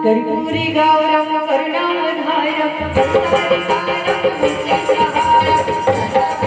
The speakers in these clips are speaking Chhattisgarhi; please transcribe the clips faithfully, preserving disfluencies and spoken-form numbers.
कर्पूरी गौरम करुणावतारम संसार सारम भुजगेन्द्रहारम सदा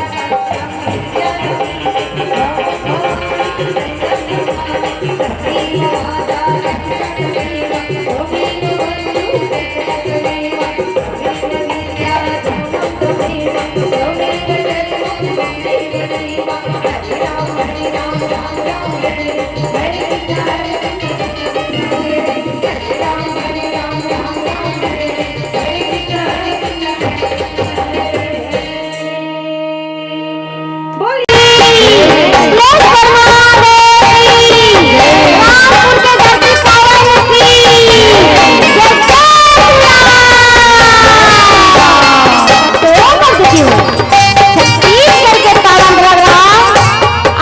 छत्तीसगढ़ के पावन प्रगरा,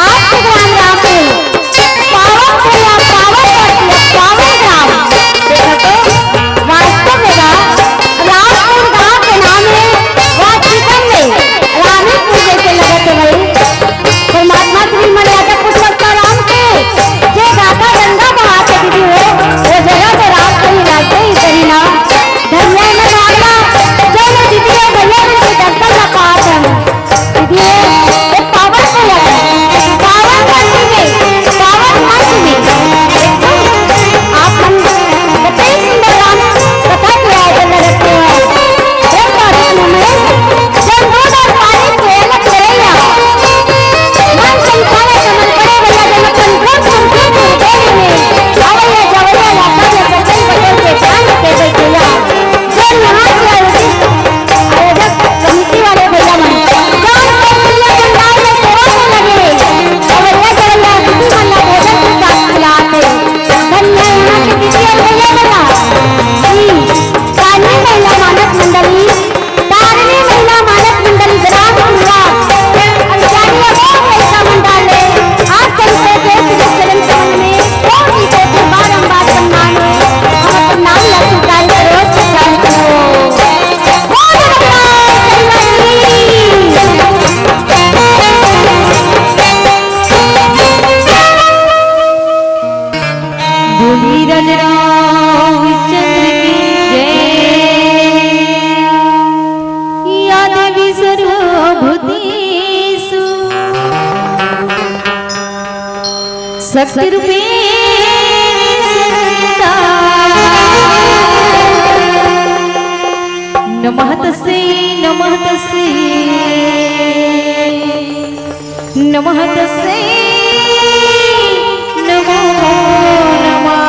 आपके ग्राम रामपुर, पावन भैया, पावन धरती, पावन ग्राम। देखो तो, वास्तव में रा-, रामपुर गांव के नाम है, वास्तविकम में रानीपुर जैसे लगत है भाई। परमात्मा श्री मन यादव पुरुषोत्तम राम के जे गाथा गंगा बहात दीदी हो, वो जगह तो राम कहीं रास्ते ही कहीं ना। धन्य है भावना, जो मैं दीदी और भैया के दर्शन ला पात हन। दीदी, ये पावन भैया, पावन धरती में, पावन मंच में, आप हम कतई सुंदर राम कथा के आयोजन में रखते हैं। एक बार में जब रोज और पानी खेल खेलैया, मन संसारे कमल पड़े भैया, जब अपन गोर संकेत में दे रहे हैं, आवैया जवैया या सब सज्जन बटोर के जान के बैठैया। जब यहाँ के आयोजित आयोजक समिति वाले भैया मन, जौन कौशल्या पंडाल में सेवा में लगे, अवैया जवैया दीदी मन ला भोजन प्रसाद खिलात हे। धन्य यहाँ के दीदी और भैया मन ला। जी, तारणी महिला मानस मंडली, तारणी महिला मानस मंडली ग्राम कुंडवा, अंजारी अबोहर लइका मंडल ले, आप सभी को देश के चरण कमल में कोटि कोटि बारंबार प्रणाम है। हम अपन नाम ला स्वीकार करो, स्वीकार करो। बोल रघुनाथ परिवार की। बोली राजा रामचंद्र की जय। या देवी सर्वभूतेषु शक्तिरूपेण संस्थिता। नमः तस्यै, नमः तस्यै, नमः तस्यै, नमो नमः।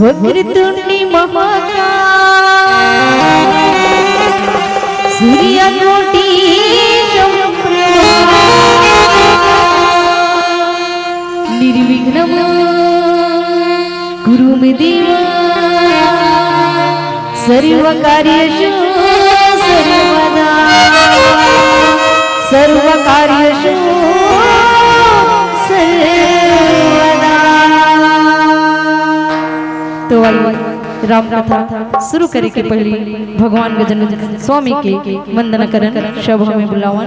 वक्रतुण्ड महाकाय, सूर्यकोटि समप्रभा, निर्विघ्नं कुरु मे देव सर्वकार्येषु सर्वदा, सर्वकार्येषु सर्वदा। तो आइए, राम कथा शुरू करे के पहले भगवान गजानन स्वामी के वंदना करन सभा में बुलावन।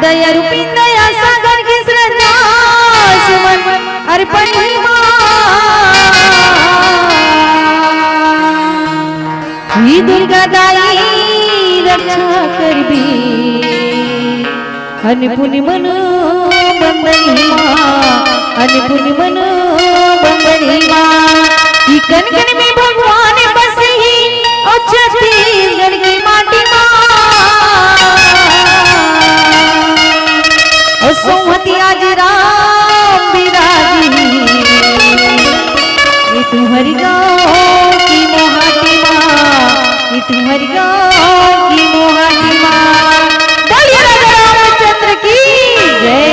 दया रूपी दया सागर के श्रद्धा सुमन अर्पण हे माँ। हे दुर्गा दाई रक्षा करबे, अनपुन मन बंदन हे माँ, अनपुन मन बंदन हे माँ। कि कन कन में भगवान बसे हे, अउ छत्तीसगढ़ के माटी मा। अउ सोहती आज राम बिराजी, ये तुम्हर गाँव की मोहाटी माँ, ये तुम्हर गाँव की मोहाटी माँ। बोलिए राजा रामचंद्र की जय।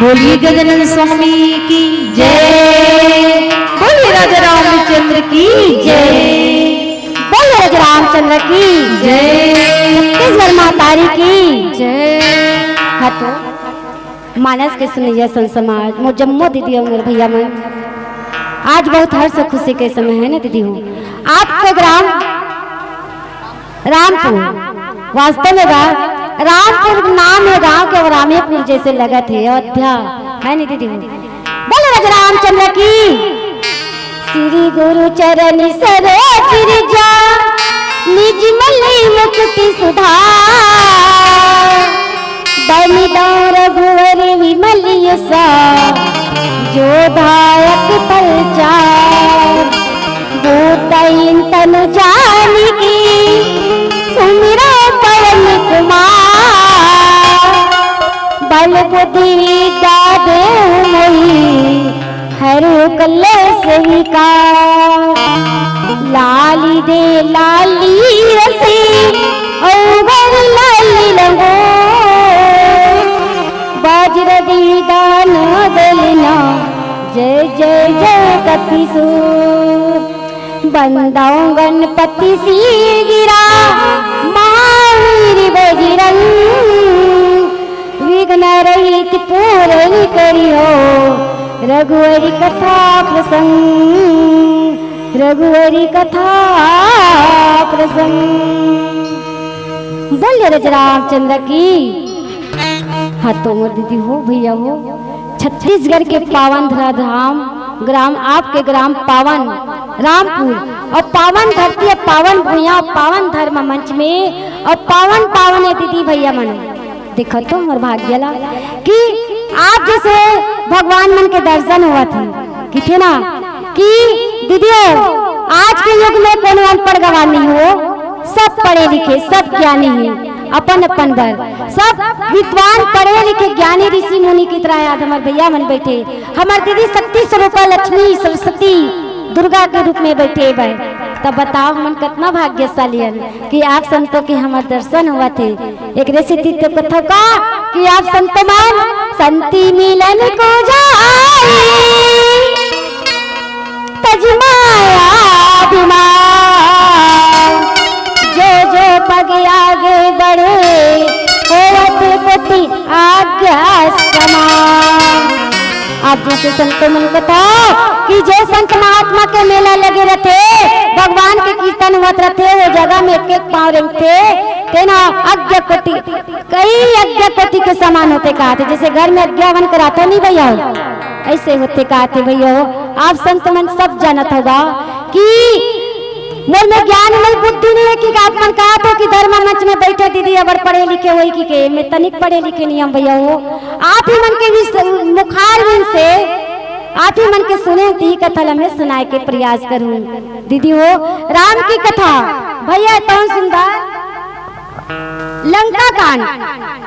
बोलिए गजानन स्वामी की जय। बोलिए राजा रामचंद्र की जय। बोलिए राजा रामचंद्र की जय। छत्तीसगढ़ महतारी की जय। हाँ तो मानस के सुनैया संत समाज, मोर जम्मो दीदी अउ मोर भैया मन, आज बहुत हर्ष अउ खुशी के समय है ना दीदी हो। आपके ग्राम रामपुर, वास्तव में बा, रामपुर नाम है गांव के, अउ रामेपुर जैसे लगत है, अयोध्या है नी दीदी हो। बोलो राजा रामचंद्र की। श्री गुरु चरण सरोज रज, निज मलि मुकुटि सुधार। बनि दौं रघुवर विमल यसा, जो दायक फल चार। भूतहिन तनु जानिके, सुमिरौ पवन कुमार। बल बुद्धि विद्या देहु मोहि, हरहु कलेस विकार। लाली दे लाली रसे, अउघर लाली लंगोट। वज्र दीदान बेलना, जय जय जय कपि सोर। बंदौं गणपति शीघ्र गिरा, महावीर बजरंग। विघ्न रहित पूरन करिहौ, रघुवर कथा प्रसंग, रघुवर कथा प्रसंग। बोलिए राजा रामचंद्र की। हाँ तो मोर दीदी हो, भैया हो, छत्तीसगढ़ के पावन धरा धाम, ग्राम, आपके ग्राम पावन रामपुर, अउ पावन धरती, अउ पावन भुइयां, अउ पावन धर्म मंच में, अउ पावन पावन ये दीदी भैया मन, देखो तो हमर भाग्य ला कि आप जैसे भगवान मन के दर्शन होवत हे, किथे ना कि दीदी हो, आज के युग में कोनो अनपढ़ गवार नहीं हो, सब पढ़े लिखे, सब ज्ञानी हे, अपन अपन बर सब विद्वान, पढ़े लिखे, ज्ञानी, ऋषि मुनि की तरह आज हमर भैया मन बैठे, हमर दीदी शक्ति स्वरूपा लक्ष्मी सरस्वती दुर्गा के रूप में बैठे बै। तब बताओ, हमन कतना भाग्यशाली हन कि आप संतों के हमर दर्शन होवत हे। एकरे सेती तो कथव का कि आप संत मन संति मिलन को जाई, तजि माया अभिमान। जो जो पग आगे बढ़े, होवत कोटि आज्ञा समान। आप जैसे संतों मन कथा कि जो संत महात्मा के मेला लगे रथे, भगवान के कीर्तन होवत रथे, वो जगह में एक एक पाँव रेंगथे, तेन अज्ञा कोटि, कई अज्ञा कोटि के समान होथे कहाथे। जैसे घर में अज्ञा हवन कराथन नहीं भैया हो, ऐसे होथे कहाथे भैया हो। आप संत मन सब जानत होगा कि मोर में ज्ञान नहीं, बुद्धि नहीं हे कि आप मन कहत हो कि धर्म मंच में बैठे दीदी अबड़ पढ़े लिखे होही कि के, मैं तनिक पढ़े लिखे नहीं हंव भैया हो। आप ही मन के विस-, मुखारविंद से आप ही मन के सुने हंव, तिही कथा ला मैं सुनाए के प्रयास करहूं दीदी हो। राम की कथा भैया, कौन सुंदर लंका कांड,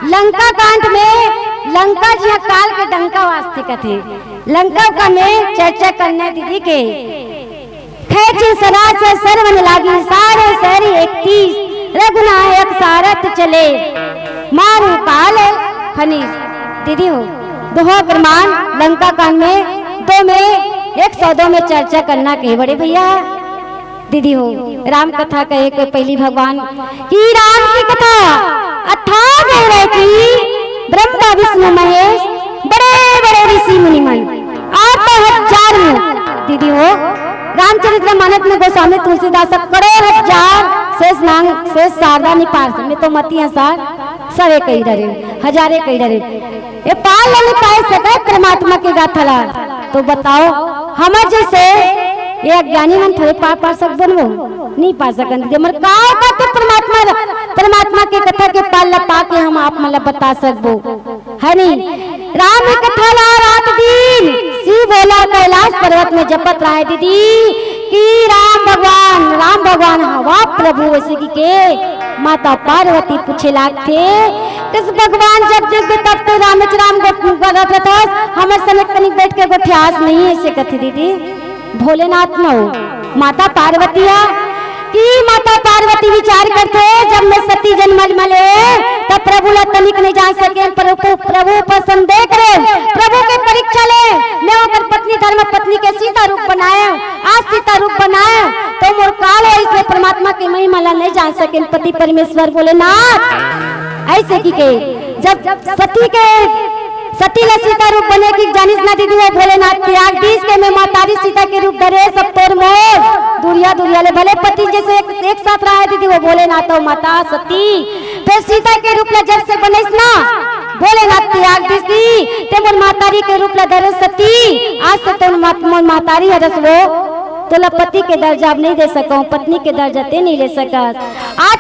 लंका कांड में लंका जिहां काल के डंका वाजथे कथे, लंका का में चर्चा करना दीदी के। खेचि सरासर सरवन लागी, सारे सरी एकतीस, रघुनायक सारथ चले, मारु काल खनीस। दीदी हो, दोहा क्रमांक लंका कांड में दो में एक सौ दो में चर्चा करना के बड़े भैया। दीदी हो, राम कथा कहे के पहली भगवान कि राम की कथा अथाह गहराई की, ब्रह्मा विष्णु महेश बड़े बड़े ऋषि मुनि मन, आप तो हजार में दीदी हो। रामचरित मानस में गोस्वामी तुलसीदास करोड़ हजार शेष नाग शेष शारदा नहीं पार से, मैं तो मती हजार सवे कही डरे, हजारे कही डरे। ये पार ला नहीं पाए सके परमात्मा के गाथा ला। तो बताओ, हमर जैसे ये अज्ञानी मन थोड़े पार, पार सकबो न वो? नहीं पार सकन दीदी। हमर का बात है परमात्मा ला, परमात्मा के कथा के पार ला पाके हम आप मन ला बता सकबो, है नहीं? राम की कथा ला रात दिन शिव भोला कैलाश पर्वत में जपत रहे दीदी कि राम भगवान, राम भगवान हवा प्रभु वैसे की के माता पार्वती पूछे लागथे, किस भगवान जब जब तब तो राम राम गो-, गो-, रथ रथस, हमर समेत कनिक बैठ के गोठियास नहीं, ऐसे कथे दीदी। भोलेनाथ न हो, माता पार्वती है। कि माता पार्वती विचार करथे, जब मैं सती जनम ले, तब प्रभु ला तनिक नहीं जान सके, प्रभु, प्रभु पर संदेह करे, प्रभु के परीक्षा ले, मैं ओकर पत्नी धर्म पत्नी के सीता रूप बनाए, आज सीता रूप बनाए, तो मोर काल हो, इसलिए परमात्मा के महिमा ला नहीं जान सके पति परमेश्वर भोलेनाथ। ऐसे कि के जब सती के सती ला सीता रूप बने कि जानिस ना दीदी, वो भोलेनाथ त्याग दीस के मैं महतारी सीता के रूप धरे, सब तोर मोर दुरिया दुरिया ले। भले पति जैसे एक, एक साथ रहा है दीदी, वो भोलेनाथ और माता सती, फिर सीता के रूप ला जब से बनइस ना, भोलेनाथ त्याग दीस कि ते मोर महतारी के रूप ला धरे सती, आज से तो मोर महतारी हरस वो, तोला पति के दर्जा अब नहीं दे सकूं, पत्नी के दर्जा ते नहीं ले सकस। आज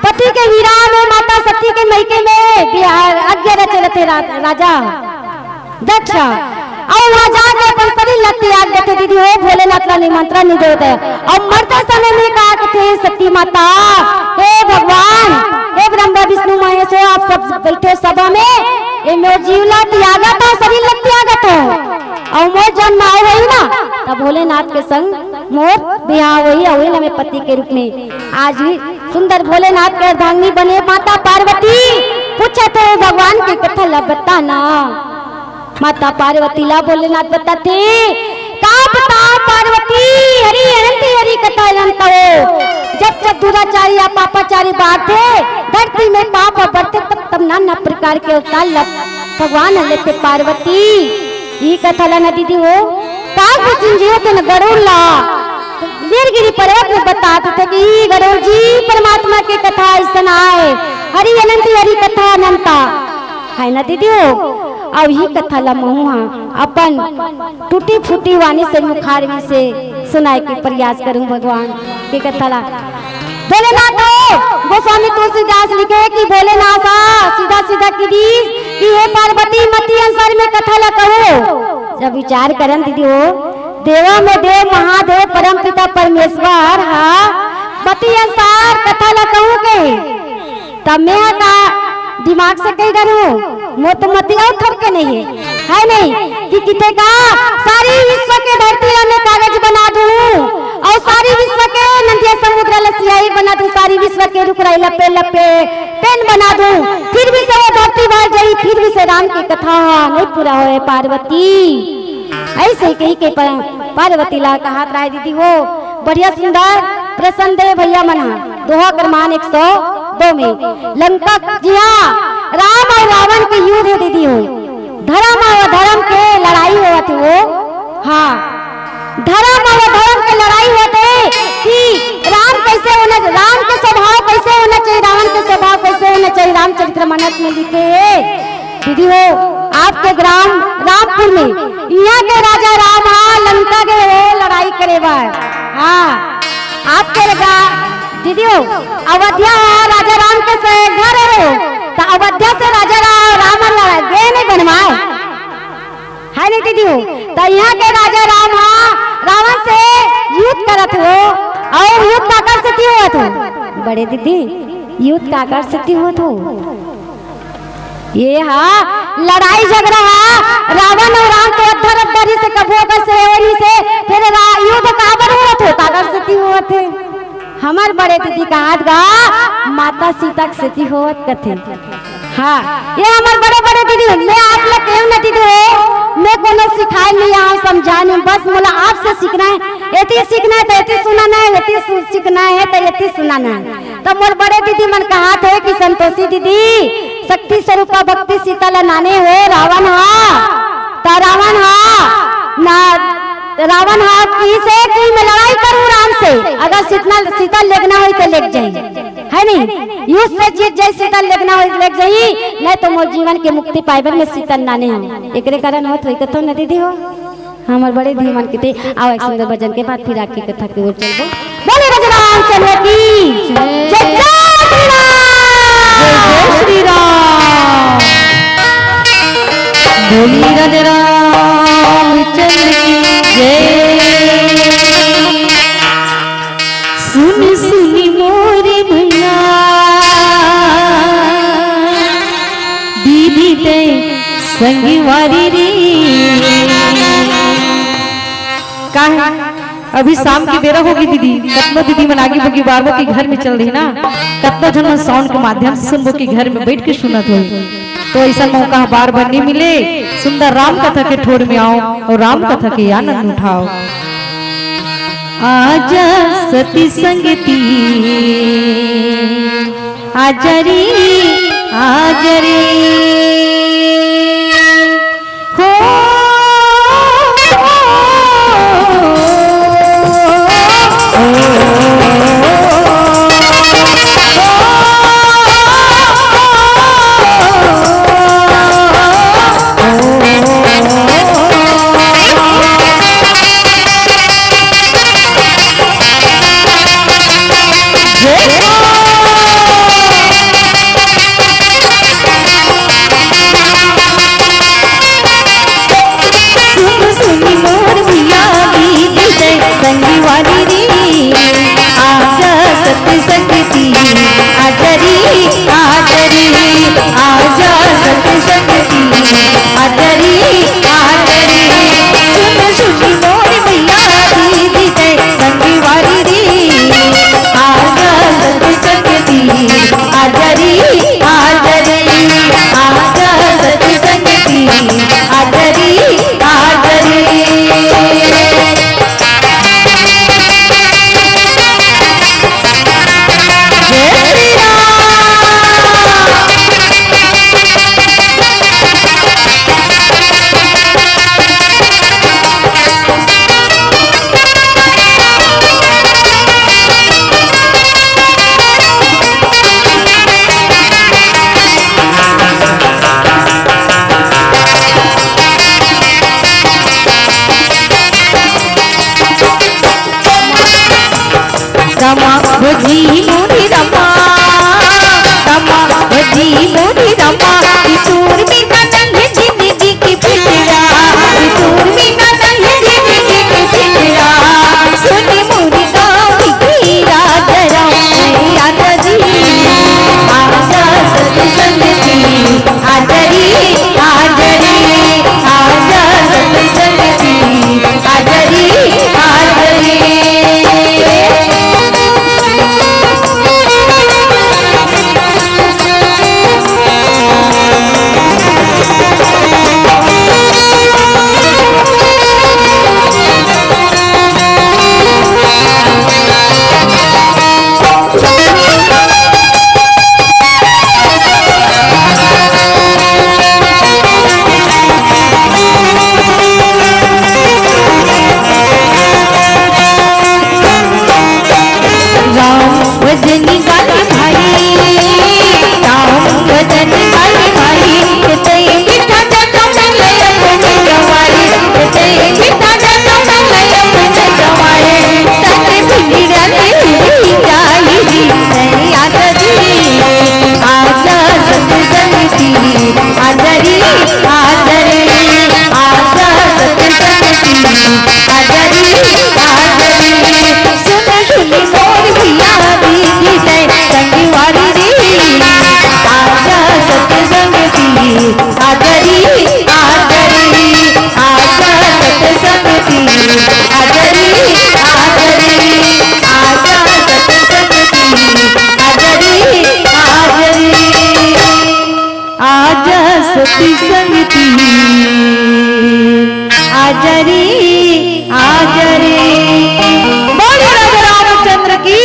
पति के विरह में माता सती के मइके में बिहार आज्ञा रचे रथे रा-, राजा दक्ष। अउ वहां जाके अपन शरीर ला त्याग देथे दीदी हो, भोलेनाथ ला निमंत्रण नहीं देवत हे। अउ मरते समय में का कथे सती माता, "हे भगवान, हे ब्रह्मा विष्णु महेश हो, आप सब बैठे सभा में, ये मोर जीव ला त्यागत हो, शरीर ला त्यागत हो। अउ मोर जन्म आए होही ना, तब भोलेनाथ के संग मोर बिहाव होही, अउ वही ना मैं पति के रूप में।" आज भी सुंदर भोलेनाथ के अर्धांगिनी बने माता पार्वती पूछत हे, "भगवान के कथा ला बता ना।" माता पार्वती ला भोलेनाथ बताथे, "का बता पार्वती, हरि अनंत हरि कथा अनंत हो। जब जब दुराचारी या पापाचारी बाढ़थे, धरती में पाप बढ़थे, तब तब नाना प्रकार के अवतार ला भगवान लेथे पार्वती।" ई कथा ला ना दीदी हो, का कुछ समझे थे न गरुड़ ला। नीलगिरी पर्वत में बतात थे कि गरुड़ जी परमात्मा के कथा ऐसन आए, हरि अनंत हरि कथा अनंता। है ना दीदी हो? अब ही कथा ला महू हा अपन टूटी फूटी वाणी से मुखारविंद से सुनाए के प्रयास करूं भगवान के कथा ला। भोलेनाथ हो, गोस्वामी तुलसीदास लिखे कि भोलेनाथ हा सीधा सीधा किदीस कि हे पार्वती मती अंसार में कथा ला कहू। जब विचार करन दीदी हो, देवा में देव महादेव परम पिता परमेश्वर हा मती अंसार कथा ला कहू के, तब मैं हा का दिमाग से कही डरू, मोर तो मती अउ थरके नहीं है, है नहीं कि किथे का सारी विश्व के धरती ला मैं कागज बना दूं अउ सारी विश्व के नदिया समुद्र ला सियाही बना दूं, सारी विश्व के रुख राई ला पेड़ ला पे-, पेन बना दूं, फिर भी से वो धरती भर जाही, फिर भी से राम के कथा नहीं पूरा होए पार्वती। ऐसे कही के प-, पार्वती ला कहत राय दीदी हो, बढ़िया सुंदर प्रसंग दे भैया मन हा। दोहा क्रमांक एक सौ दो में लंका जिहा राम अउ रावण के युद्ध हे दीदी हो, धर्म अउ अधर्म के लड़ाई होवत हे वो। हाँ, धर्म अउ अधर्म के लड़ाई होत हे कि राम कैसे होना, राम के स्वभाव कैसे होना चाहिए, रावण के स्वभाव कैसे होना चाहिए। रामचरित्र मानस में लिखे हे दीदी हो, आपके ग्राम रामपुर में इहाँ के राजा राम हा लंका गे हे लड़ाई करे बर। हाँ, आपके गा-, दीदी हो, अवधिया हा राजा राम के से घर हे, त अवधिया से राजा रा-, राम हा लड़ा गे नहीं बनवाए, है नहीं दीदी हो? त इहाँ के राजा राम हा रावण से युद्ध करत हे अउ युद्ध काकर सेती होवत हे? बड़े दीदी, युद्ध काकर सेती होवत हे? ये हा लड़ाई झगड़ा हा, रावण अउ राम तो अद्धर अद्धर ही से कभू ओकर से होनी से, फिर रा-, युद्ध काबर होवत हे, काकर सेती होवत हे? हमर बड़े दीदी कहत गा, माता सीता के सेती होवत कथे। हाँ, ये हमर बड़े बड़े दीदी, मैं आप ला केहू ना दीदी हो, मैं कोनो सिखाए नहीं आऊँ, समझाए नहीं, बस मोला आपसे सीखना है, एती सीखना है तो एती सुनाना है, एती सु-, सीखना है तो एती सुनाना है। त मोर बड़े दीदी मन कहत हे कि संतोषी दीदी, शक्ति स्वरूपा भक्ति सीता ला नाने हो, रावण हा, त रावण हा, ना, रावण हा किसे कि मैं लड़ाई करूं राम से, अगर सीता, सीता लेगना होई त लेग जाई, है नहीं? युद्ध से जीत जाई, सीता लेगना होई लेग जाई, नहीं तो मोर जीवन के मुक्ति पाए बर मैं सीता नाने हूँ। एकरे कारण होत होई कथो न दीदी हो। हमर बड़े धीमन के थे। आओ एक सुंदर भजन के बाद फिर आके कथा के ओर चलबो। बोले राजा रामचंद्र की जय। जय, जय श्री राम। जय जय श्री राम। बोली राजा रामचंद्र की जय। सुन सुन मोरी मैया, दीदी ते संगवारी रे। का अभी शाम के बेरा होगे दीदी, कतनो दीदी मन आगे बगे बारबो कि घर में चल देही ना, कतनो झन मन sound के माध्यम से सुनबो कि घर में बइठ के सुनत होही। तो अइसन मौका बार बार नइ मिले। सुंदर राम कथा के ठोर में आओ अउ राम कथा के आनंद उठाओ। आजा सती संगती, आजा रे, आजा रे। हो, सुन सुन मोर भैया बीत गए संगी वाली रे, आजा सतसंग ती, आजा रे, आजा रे, आजा सतसंग ती, आजा रे, आजा रे। सुन सुन मोर भैया बीत गए संगी वाली रे, आजा सतसंग ती, आजा रे, आजा रे, आजा सतसंग ती, आजा रे, आजा रे। जय श्री राम। रमा भोजी मोरी रमा, रमा भोजी मोरी रमा, ई तोर बिना नंगे जिंदगी के फिकरा, ई तोर बिना नंगे जिंदगी के फिकरा। सुन मोरी गाँव की राजा राम, राजा जी, आजा सतसंग ती, आजा रे, आजा रे, आजा सतसंग ती, आजा रे, आजा रे। राम भजन गाए भाई, राम भजन गाए भाई, तेरे बिना जग में अपने गवाए, तेरे बिना जग में अपने गवाए। तन बिगड़ल हुई जाई री नैया दरी, आजा सतसंग ती, आजा रे, आजा रे, आजा सतसंग ती, आजा रे, आजा रे। सुन सुन मोर भैया बीत गए संगी वाली रे, आजा सतसंग ती, आजा रे, आजा रे, आजा सतसंग ती, आजा रे, आजा रे, आजा सतसंग ती, आजा रे, आजा रे। आजा सती संगती, आजा रे, आजा रे। बोलिए राजा रामचंद्र की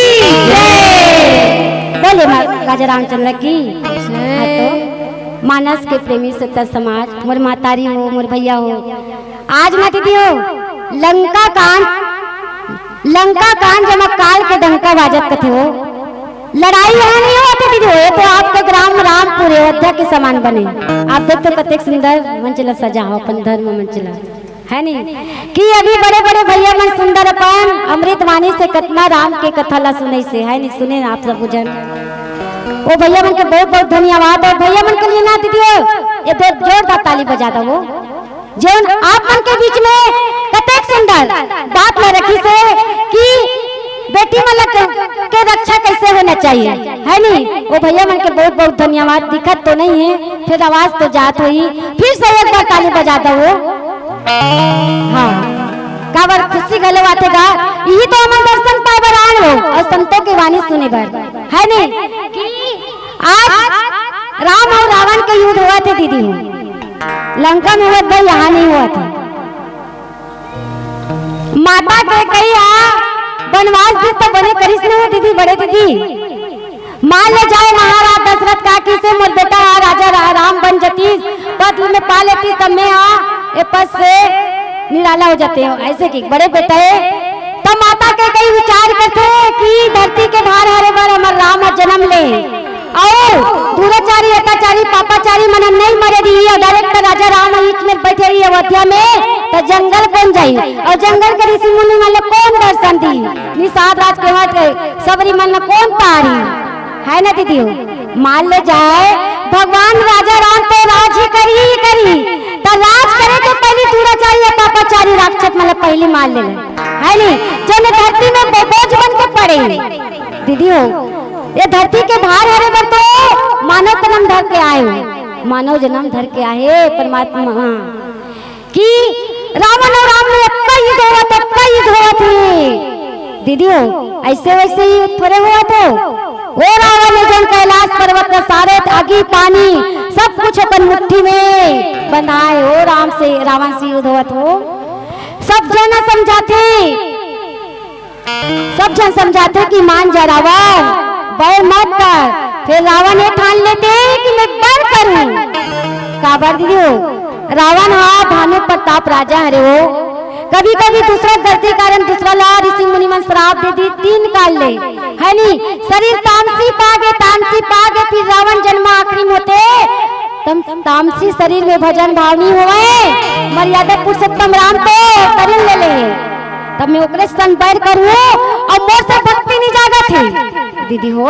जय। बोलिए मा-, राजा रामचंद्र की जय। हाँ तो, मानस के प्रेमी सत्ता समाज, मोर मातारी हो, मोर भैया हो, आज मैं दीदी हो, लंका कांड, लंका कांड जमा काल के डंका बाजत कथे हो, लड़ाई यहाँ नहीं होत हे दीदी हो, ये तो आपके ग्राम रामपुर अयोध्या के समान बने। आप देख तो कतेक सुंदर मंच ला सजा हो, अपन धर्म मंच ला, है नी? कि अभी बड़े-बड़े भैया मन सुंदर अपन अमृत वाणी से कतना राम के कथा ला सुनइसे, है नी? सुने आप सब जन। ओ भैया मन के बहुत-बहुत धन्यवाद। और भैया मन के लिए ना दीदी हो, ये तो जोरदार ताली बजा दो वो। जेन आप मन के बीच में कतेक सुंदर बात ला रखिसे कि बेटी मन ला के, के रक्षा कैसे होना चाहिए, है नी? ओ भैया मन के बहुत बहुत धन्यवाद। दिखत तो नहीं है, फिर आवाज तो जात होही, फिर से एक बार ताली बजा दो वो। हाँ, काबर खुशी घलो आथे गा, इही तो हमन दर्शन पाए बर आए हो अउ संतों के वाणी सुने बर, है नहीं? कि आज राम अउ रावण के युद्ध होवत हे दीदी, लंका में होवत भाई, यहाँ नहीं होवत हे। माता कैकेयी हा बनवास दिस त बने करिस नहीं हो दीदी, बड़े दीदी। मान ले जाए महाराज दशरथ का किसे मोर बेटा हा राजा रा-, राम बन जतीस, पद में पा लेतीस, तब मैं हा ए पद से निराला हो जाते हो। ऐसे कि बड़े बेटा हे, तब माता कैकेयी विचार करथे कि धरती के भार हरे बर हमर राम हा जन्म ले, अउ दुराचारी, अत्याचारी, पापाचारी मन नहीं मरे रही, अउ direct राजा राम बीच में बैठे रही अयोध्या में, त जंगल कोन जाही, अउ जंगल के ऋषि मुनि मन ल कोन दर्शन दी, निषाद राज के वहाँ के सबरी मन ल कोन तारी, है ना दीदी हो? मान ले जाए भगवान राजा राम तो राज ही करी ही करी, त राज करे के पहली दुराचारी या पापाचारी राक्षस मन ल पहली मार ले, है नी? जेन धरती में बो-, बोझ बन के पड़े। दीदी हो, ये धरती के भार हरे बर तो मानव जन्म धर के आए हो, मानव जन्म धर के आए परमात्मा। कि रावण अउ राम में अतका युद्ध होवत, अतका युद्ध होवत हे। दीदी हो, ऐसे वैसे ही थोड़े होवत हो। ओ रावण हे, जौन कैलाश पर्वत का सारे आगी पानी सब कुछ अपन मुट्ठी में बंधाए, ओ राम से, रावण से युद्ध होवत हो। सब झन समझाथे, सब झन समझाथे कि मान जा रावण, बैर मत कर। फेर रावण ये ठान लेथे कि मैं बैर करूं। काबर दीदी हो? रावण हा भानु प्रताप राजा हरे हो। कभी-कभी दूसरा गलती कारण दूसरा ला ऋषि मुनि मन श्राप दे दी, तीन काल ले, है नी? शरीर तामसी पागे, तामसी पागे, फिर रावण जन्म आखिरी में होथे, तम-, तामसी शरीर में भजन भाव नहीं होवे। मर्यादा पुरुषोत्तम राम तो शरीर ले ले हे। तब मैं ओकरे संग बैर करूं अउ मोर से भक्ति नहीं जागत हे। दीदी हो,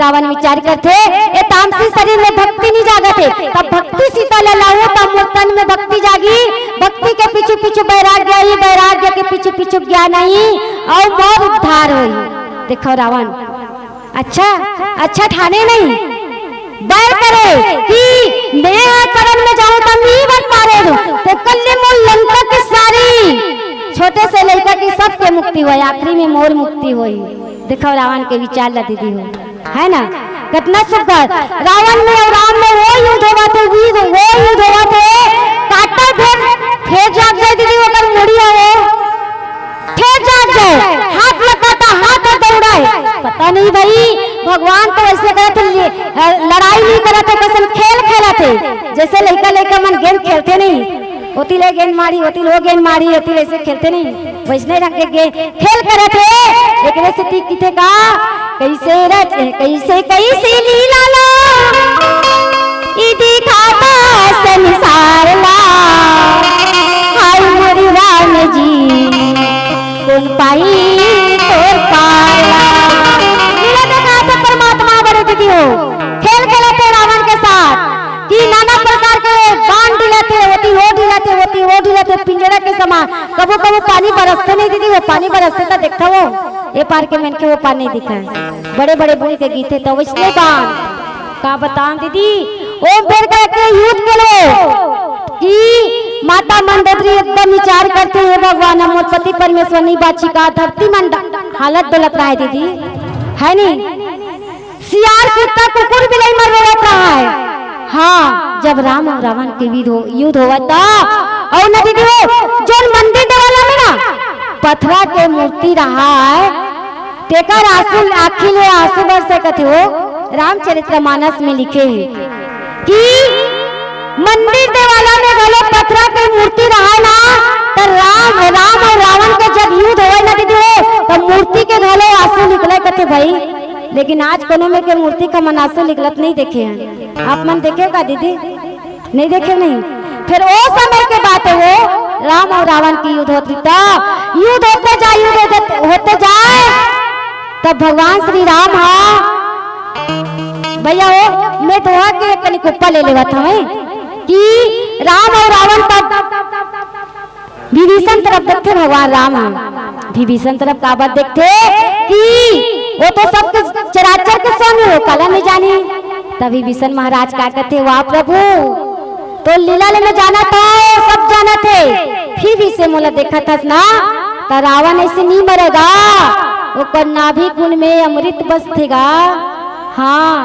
रावण विचार करथे, ए तामसी शरीर में भक्ति नहीं जागत हे, तब भक्ति सीता ला लाऊं, तब मोर तन में भक्ति जागी, भक्ति के पीछू पीछू वैराग्य ही, वैराग्य के पीछू पीछू ज्ञान ही, अउ मोर उद्धार होई। देखो रावण, अच्छा, अच्छा ठाने नहीं, बैर करे कि मैं हा शरण में जाऊं त मी बर पारे दूं, ते कल्ले मोर लंका के सारी, छोटे से लइका की सबके मुक्ति होई, आखिरी में मोर मुक्ति होई। देखो रावण के विचार ला दीदी हो, है ना? कितना सुंदर। रावण में अउ राम में वो युद्ध होवत हे, वीर वो युद्ध होवत हे, काटा फेर, फेर जाग जाए दीदी, ओकर मुड़ी हो, फेर जाग जाए, हाथ लगाता, हाथ दौड़ाए। पता नहीं भाई, भगवान तो ऐसे करत हे, लड़ाई नहीं करत हे, कैसन खेल खेलत हे, जैसे लइका लइका मन गेंद खेलथे नहीं, ओती ले गेंद मारी, ओती ले वो गेंद मारी, ओती ले ऐसे खेलथे नहीं, वैसने रंग के गे-, खेल करत हे। एकरे सेती किथे का, कैसे रच, कैसे, कैसे लीला ला, ई दिखाता संसार ला, हाय मोरी राम जी, कोन पाई तोर पार ला। लीला दिखाता परमात्मा बड़े दीदी हो, खेल खेलत हे रावण के साथ। कि नाना प्रकार के बाण ढिलत हे, ओती वो ढिलत हे, ओती वो ढिलत हे, पिंजरा के समान। कभू कभू पानी बरसथे नहीं दीदी, वो पानी बरसथे त देखथव, ए पार के मन के वो पानी नहीं दिखय। बड़े बड़े बुढ़ के गीत हे त वैसने बाण। का बताऊं दीदी, ओ बेर का के युद्ध के लो कि माता मंदोदरी एकदम विचार करथे, हे भगवान, मोर पति परमेश्वर नहीं बाची का, धरती मन डा-, हालत डोलत रहा हे दीदी, है नहीं? सियार, कुत्ता, कुकुर, बिलाई मन रोवत रहा हे। हाँ, जब राम अउ रावण के युद्ध हो, युद्ध होवत हे, अउ न दीदी हो, जौन मंदिर देवाला में ना पथरा के मूर्ति रहा हे, तेकर आंसू, आँखी ले आंसू बरसे कथे हो, रामचरित्र मानस में लिखे हे कि मंदिर देवाला में घलो पथरा के मूर्ति रहा ना, त राम, राम अउ रावण के जब युद्ध होवय ना दीदी हो, त मूर्ति के घलो आंसू निकले कथे भाई। लेकिन आज कोनो में के मूर्ति का मन आंसू निकलत नहीं देखे हन। आप मन देखे का दीदी? नहीं देखे नहीं। फेर ओ समय के बात हे, वो राम अउ रावण के युद्ध होत रहिस, युद्ध होते जाय, युद्ध होते, होते जाय, तब भगवान श्री राम हा, भैया हो, मैं दोहा के एक कनिक उपमा ले लेवत हवं कि राम अउ रावण तब विभीषण तरफ देखथे भगवान राम ह। विभीषण तरफ काबर देखथे कि वो तो सब चराचर के स्वामी हो, काला नहीं जानी। तब विभीषण महाराज का कहथे, "वाह प्रभु, तो लीला ले मैं जानत हंव, सब जानत हे, फिर भी से मोला देखत हस ना, त रावण अइसे नी मरे गा, ओकर नाभि कुंड में अमृत बसथे गा। हाँ,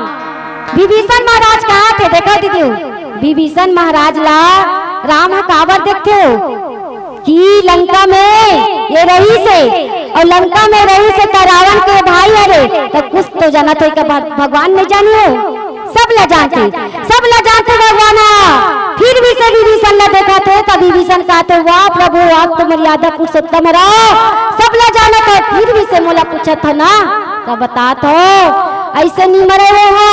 विभीषण महाराज कहाथे, देखो दीदी हो, विभीषण महाराज ला राम ह काबर देखथे हो कि लंका में ये रहिस हे, अउ लंका में रहिस हे त रावण के भाई हरे, त कुछ तो जानत हे का भग-, भगवान नइ जानी हो, सब ला जानथे, सब ला जानथे भगवान ह। फिर भी से विभीषण ला देखथे, त विभीषण कहाथे, "वाह प्रभु, आप तो मर्यादा पुरुषोत्तम हरव, सब ला जानत हो, फिर भी से मोला पूछत हो ना, त बतात हो, अइसे नी मरे हो,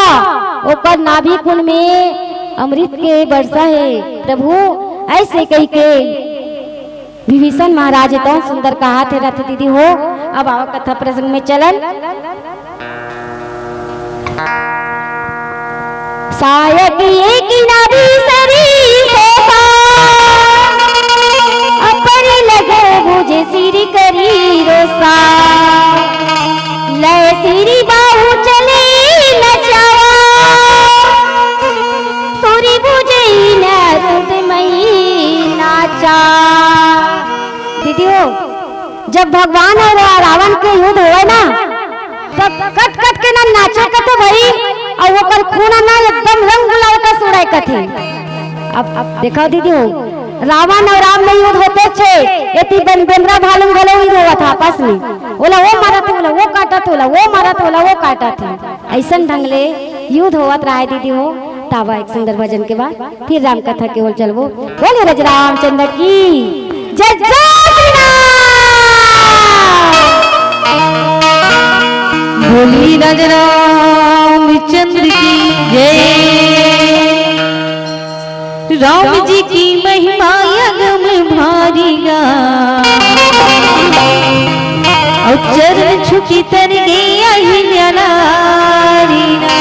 ओकर नाभि कुंड में अमृत के वर्षा हे प्रभु," अइसे कहिके विभीषण महाराज इतना सुंदर कहाथे रथे दीदी हो। अब आवा कथा प्रसंग में चलन। सायक एक नाभि सरी सोसा, अपर लग भुज सिर करी रोसा। लय सिर बाहु चले नचावा, सोरी भुज न तुत मई नाचा। दीदी हो, जब भगवान अउ रावण के युद्ध होवय ना, तब कट कट के ना नाचे कथे भाई, अउ ओकर खून ना एकदम रंग गुलाल कस उड़य कथे। अब, अब देखव दीदी हो, रावण अउ राम में युद्ध होथे छे, एती बन-, बेंदरा भालू घलो युद्ध होवत हे आपस में, ओला वो मारत हे, ओला वो काटत हे, ओला वो मारत हे, ओला वो काटत हे। अइसन ढंग ले युद्ध होवत रहय दीदी हो। त आवा एक सुंदर भजन के बाद फिर राम कथा के ओर चलबो। बोलिए राज रामचंद्र की जय, जय श्री राम। बोली राज रामचंद्र की जय। राम जी की महिमा अगम भारी गा, अउ चरण छुकी तर गे अहिल्या नारी ना।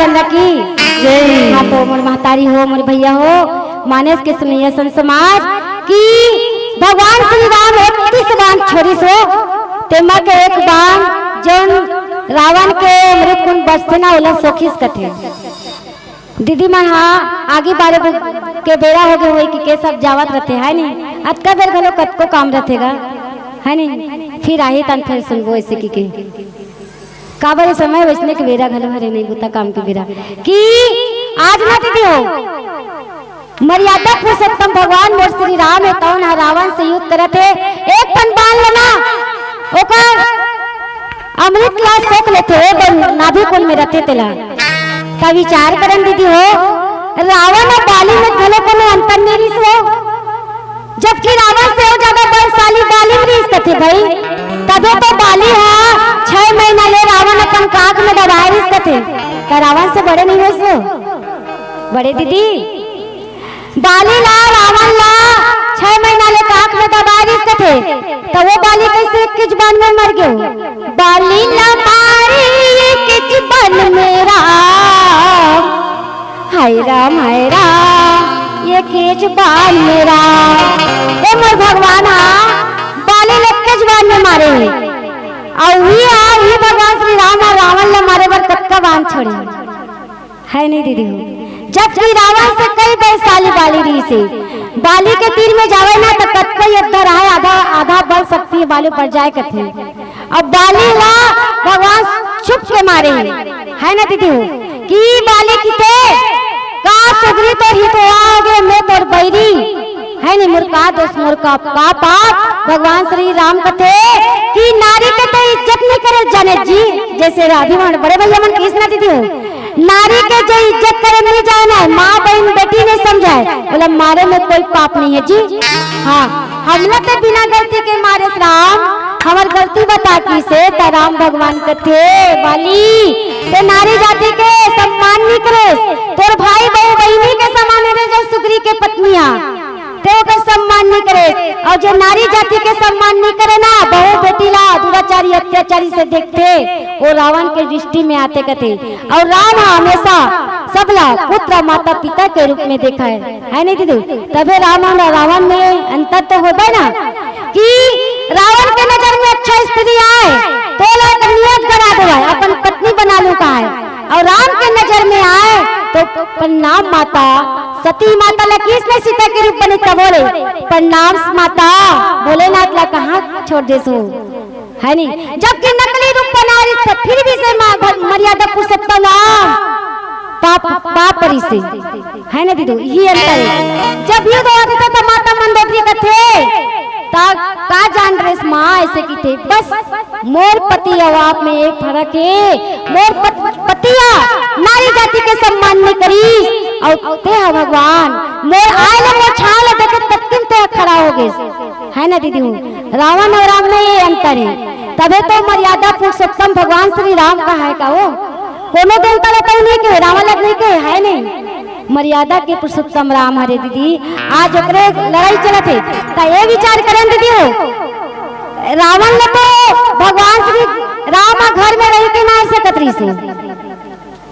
चंद्र की जय। हाँ, तो मोर महतारी हो, मोर भैया हो, मानेस के सुनैया संत समाज, कि भगवान श्री राम इकतीस बाण छोड़िस हो, तेमा के एक बाण जौन रावण के अमृत कुंड बरसथे ना, ओला सोखिस कथे। दीदी मन हा आगी बारे के बेरा हो गे होई कि के सब जावत रथे, है नी? अतका बेर घलो कतको काम रथे गा, है नी? फिर आही तन फिर सुनबो ऐसे कि के। काबर ये समय वैसने के बेरा घलो हरे नहीं बुता काम के बेरा। कि आज ना दीदी हो, मर्यादा पुरुषोत्तम भगवान मोर श्री राम हे, तौन ह रावण से युद्ध करत हे, एक ठन बाण लेना, ओकर अमृत ला सोख लेथे, ओ बन नाभि कुंड में रथे तेला। का विचार करन दीदी हो, रावण अउ बाली में घलो कोनो अंतर नहीं रिस हो, जबकि रावण से अउ ज्यादा बलशाली बाली रिस कथे भाई। तभे तो बाली हा छह महीना ले रावण अपन काख में दबाए रिस कथे, का रावण से बड़े नहीं होइस हो? बड़े दीदी, बाली ला, रावण ला छह महीना ले काख में दबाए रिस कथे, त वो बाली कैसे इक्कीस बाण में मर गयो? बाली ला मारे इक्कीस बाण में राम, हाय राम, हाय राम, इक्कीस बाण में राम। ए मोर भगवान हा, बाली ला इक्कीस बाण में मारे हे। अउ ही हा, ही भगवान श्री राम हा रावण ला मारे बर कतका बाण छोड़े। है नहीं दीदी हो? जबकि रावण से कई बलशाली बाली रिहिसे। बाली के तीर में जावे ना त कतको योद्धा रहे, आधा, आधा बल शक्ति बाली पर जाए कथे। अब बाली ला भगवान छुप के मारे हे, है ना दीदी हो? कि बाली किथे, का सुग्री तोर हितवा होगे, मैं तोर बैरी। है नी, मोर का दोष, मोर का, का पाप? भगवान श्री राम कथे कि नारी के तो इज्जत नहीं करे जाने जी, जैसे राधी मन बड़े भैया मन किस ना दीदी हो, नारी के जो इज्जत करे नहीं जाए ना, माँ बहन बेटी नहीं समझाए, बोला मारे में कोई पाप नहीं है जी। हाँ, हमला ते बिना गलती के मारे राम, हमर गलती बता किसे, त राम भगवान कथे बाली, ते नारी जाति के सम्मान नहीं करे, तोर भाई बहू बहिनी के समान रे जो सुग्री के पत्निया। ते ओकर सम्मान नहीं करे। अउ जे नारी जाति के सम्मान नहीं करे ना, बहू बेटी ला दुराचारी अत्याचारी से देखथे, वो रावण के दृष्टि में आथे कथे। अउ राम ह हमेशा सबला पुत्र माता पिता के रूप में देखा है, है नहीं दीदी? तभे राम अउ रावण में अंतर तो होबे ना, कि रावण के नजर में अच्छा स्त्री आए तो ओला नियत करा देवाय, अपन पत्नी बना लू कहाय। अउ राम के नजर में आए तो प्रणाम माता, सती माता ला किसने सीता के रूप बने तब बोले, प्रणाम माता, भोलेनाथ ला कहाँ छोड़ देसु, है नी? जबकि नकली रूप बना रही तो फिर भी से माँ भर-, मर्यादा पुरुषोत्तम राम पाप, पाप परी से, है ना दीदी? ये अंतर है। जब युद्ध होथे त माता मंदोदरी कथे, त का जान रेस माँ ऐसे किथे, बस मोर पति अउ आप में एक फरक हे। मोर पत-, पति ह नारी जाति के सम्मान नइ करिस, अउ तें ह भगवान मोर आय ले मोर छांव ल देखे ततकिन तें ह खड़ा हो गेस। है ना दीदी हो? रावण अउ राम में ये अंतर हे। तभे तो मर्यादा पुरुषोत्तम भगवान श्री राम कहाय का वो। कोनो देवता ल तउ नइ कहे, रावण ल नइ कहे, है नहीं? मर्यादा के पुरुषोत्तम राम हरे दीदी, आज ओकरे लड़ाई चलत हे, त ये विचार करन दीदी हो, रावण ल तो भगवान श्री राम ह घर में रहि के मार सकत रहिस हे,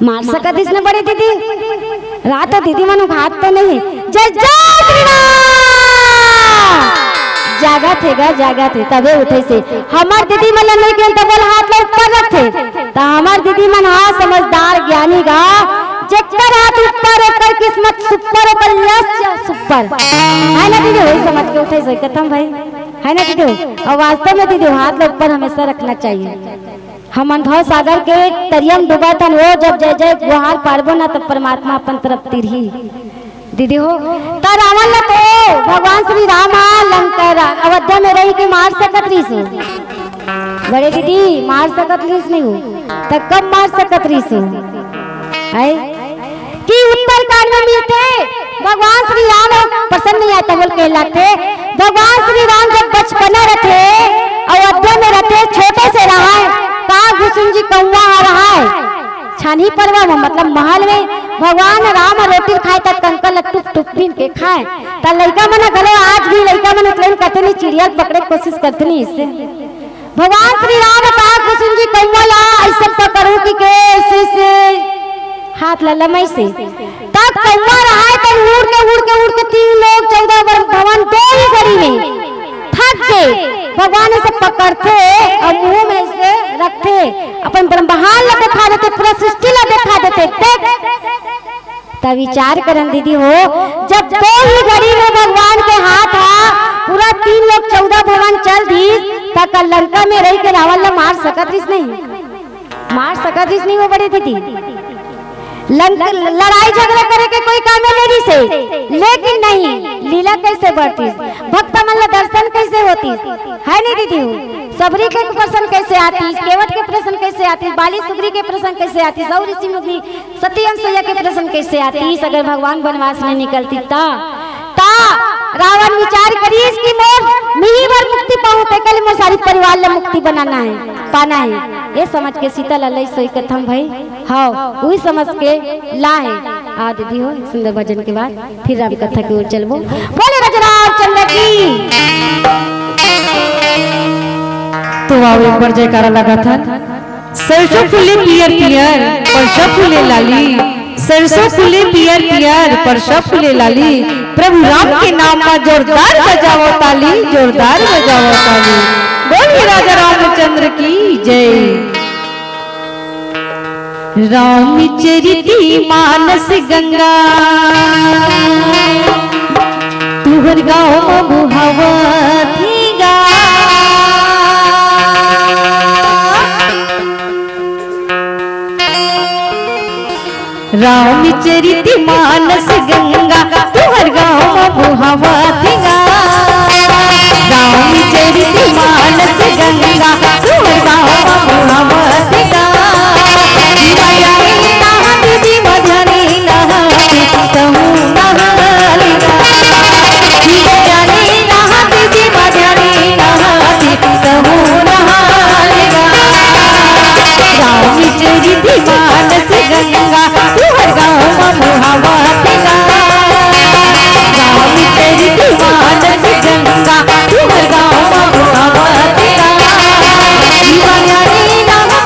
मार सकत रहिस न बड़े दीदी, रात तो दीदी मन उघात तो नहीं, जय जय श्री राम। जागत हे गा, जागत हे, तभे उठे से। हमर दीदी मन ल नइ कहेन त बोल हाथ ल ऊपर रखथे। त हमर दीदी मन हा समझदार ज्ञानी गा, जेकर हाथ ऊपर ओकर किस्मत सुपर, ओकर लक्ष्य सुपर। है ना दीदी? वही समझ के उठे से कथम भाई, है ना दीदी? अउ वास्तव में दीदी हाथ ल ऊपर हमेशा रखना चाहिए। हमन भव सागर के तरिया म डूबत हन, वो जब जय जय गुहार पारबो ना, तब परमात्मा अपन तरफ तिरही। दीदी हो, त रावण ल तो भगवान श्री राम ह लंका रा-, अयोध्या में रहि के मार सकत रहिस हो। बड़े दीदी, मार सकत रहिस नहीं हो, त कब मार सकत रहिस हो? आय? कि उत्तरकांड में मिलथे, भगवान श्री राम प्रसन्न नहीं आय त बोल के लगथे, भगवान श्री राम जब बचपना रथे, अयोध्या में रथे, छोटे से रहय, का घुसुंजी कौवा ह रहय, छानही परवा म, मतलब महल में भगवान राम ह रोटी खाय त कंकर ल टुप टुप बीन के खाय। त लइका मन ह घलो, आज भी लइका मन उतलेन कथे नहीं, चिड़िया ल पकड़े के कोशिश करथे नहीं इससे। भगवान श्री राम ह का घुसुंजी कौवा ला ऐसे पकड़ू कि के ऐसे से हाथ ला लमई से। तब कौआ रहाय, तब उड़ के, उड़ के, उड़ के तीन लोक चौदह बर-, भवन दो ही घड़ी में थक के भगवान से पकड़थे अउ मुंह में से रखथे, अपन ब्रह्मांड ला देखा देथे, पूरा सृष्टि ला देखा देथे। देख, त विचार करन दीदी हो, जब दो ही घड़ी में भगवान के हाथ हा पूरा तीन लोक चौदह भवन चल दीस, त का लंका में रहि के रावण ला मार सकत रिस नहीं? मार सकत रिस नहीं वो बड़े दीदी। लंक-, लड़ाई झगड़ा करे के कोई कामे नहीं रिसे, लेकिन नहीं, लीला कैसे बढ़तीस, भक्ता मन ला दर्शन कैसे होतीस, है नहीं दीदी हो? सबरी के प्रसन्न कैसे आतीस, केवट के प्रसन्न कैसे आतीस, बाली सुग्री के प्रसन्न कैसे आतीस, और ऋषि मुनि सती अनुसुईया के प्रसन्न कैसे आतीस, अगर भगवान वनवास में निकलतीस ता? ता रावण विचार करिस कि मोर मिही बर मुक्ति पाहूं, तेकर ले मोर सारी परिवार ला मुक्ति बनाना है, पाना है। ये समझ के सीता ला लई सोई कथम भाई, हाव, उही समझ के ला है। आ दीदी हो, एक सुंदर भजन के बाद फिर राम कथा की ओर चलबो। बोले राजा रामचंद्र की। तो आओ एक बार जयकारा लगाथन। सरसों फूले पियर पियर, परसा फूले लाली। सरसों फूले पियर पियर, परसा फूले लाली। प्रभु राम के नाम मा जोरदार बजावव ताली, जोरदार बजावव ताली। बोलिए राजा रामचंद्र की जय। रामचरित मानस गंगा, तुहर गाँव म बोहावत हे गा। रामचरित मानस गंगा, तुहर गाँव म बोहावत हे गा। रामचरित मानस गंगा, तुहर गाँव म बोहावत हे गा। जीवा जाने नहात, जीवा जाने नहात, तहूँ नहा ले गा। जीवा जाने नहात, जीवा जाने नहात, तहूँ नहा ले गा। रामचरित मानस गंगा, तुहर गाँव म बोहावत हे गा। रामचरित मानस गंगा, तुहर गाँव म बोहावत हे गा। जीवा जाने नहात,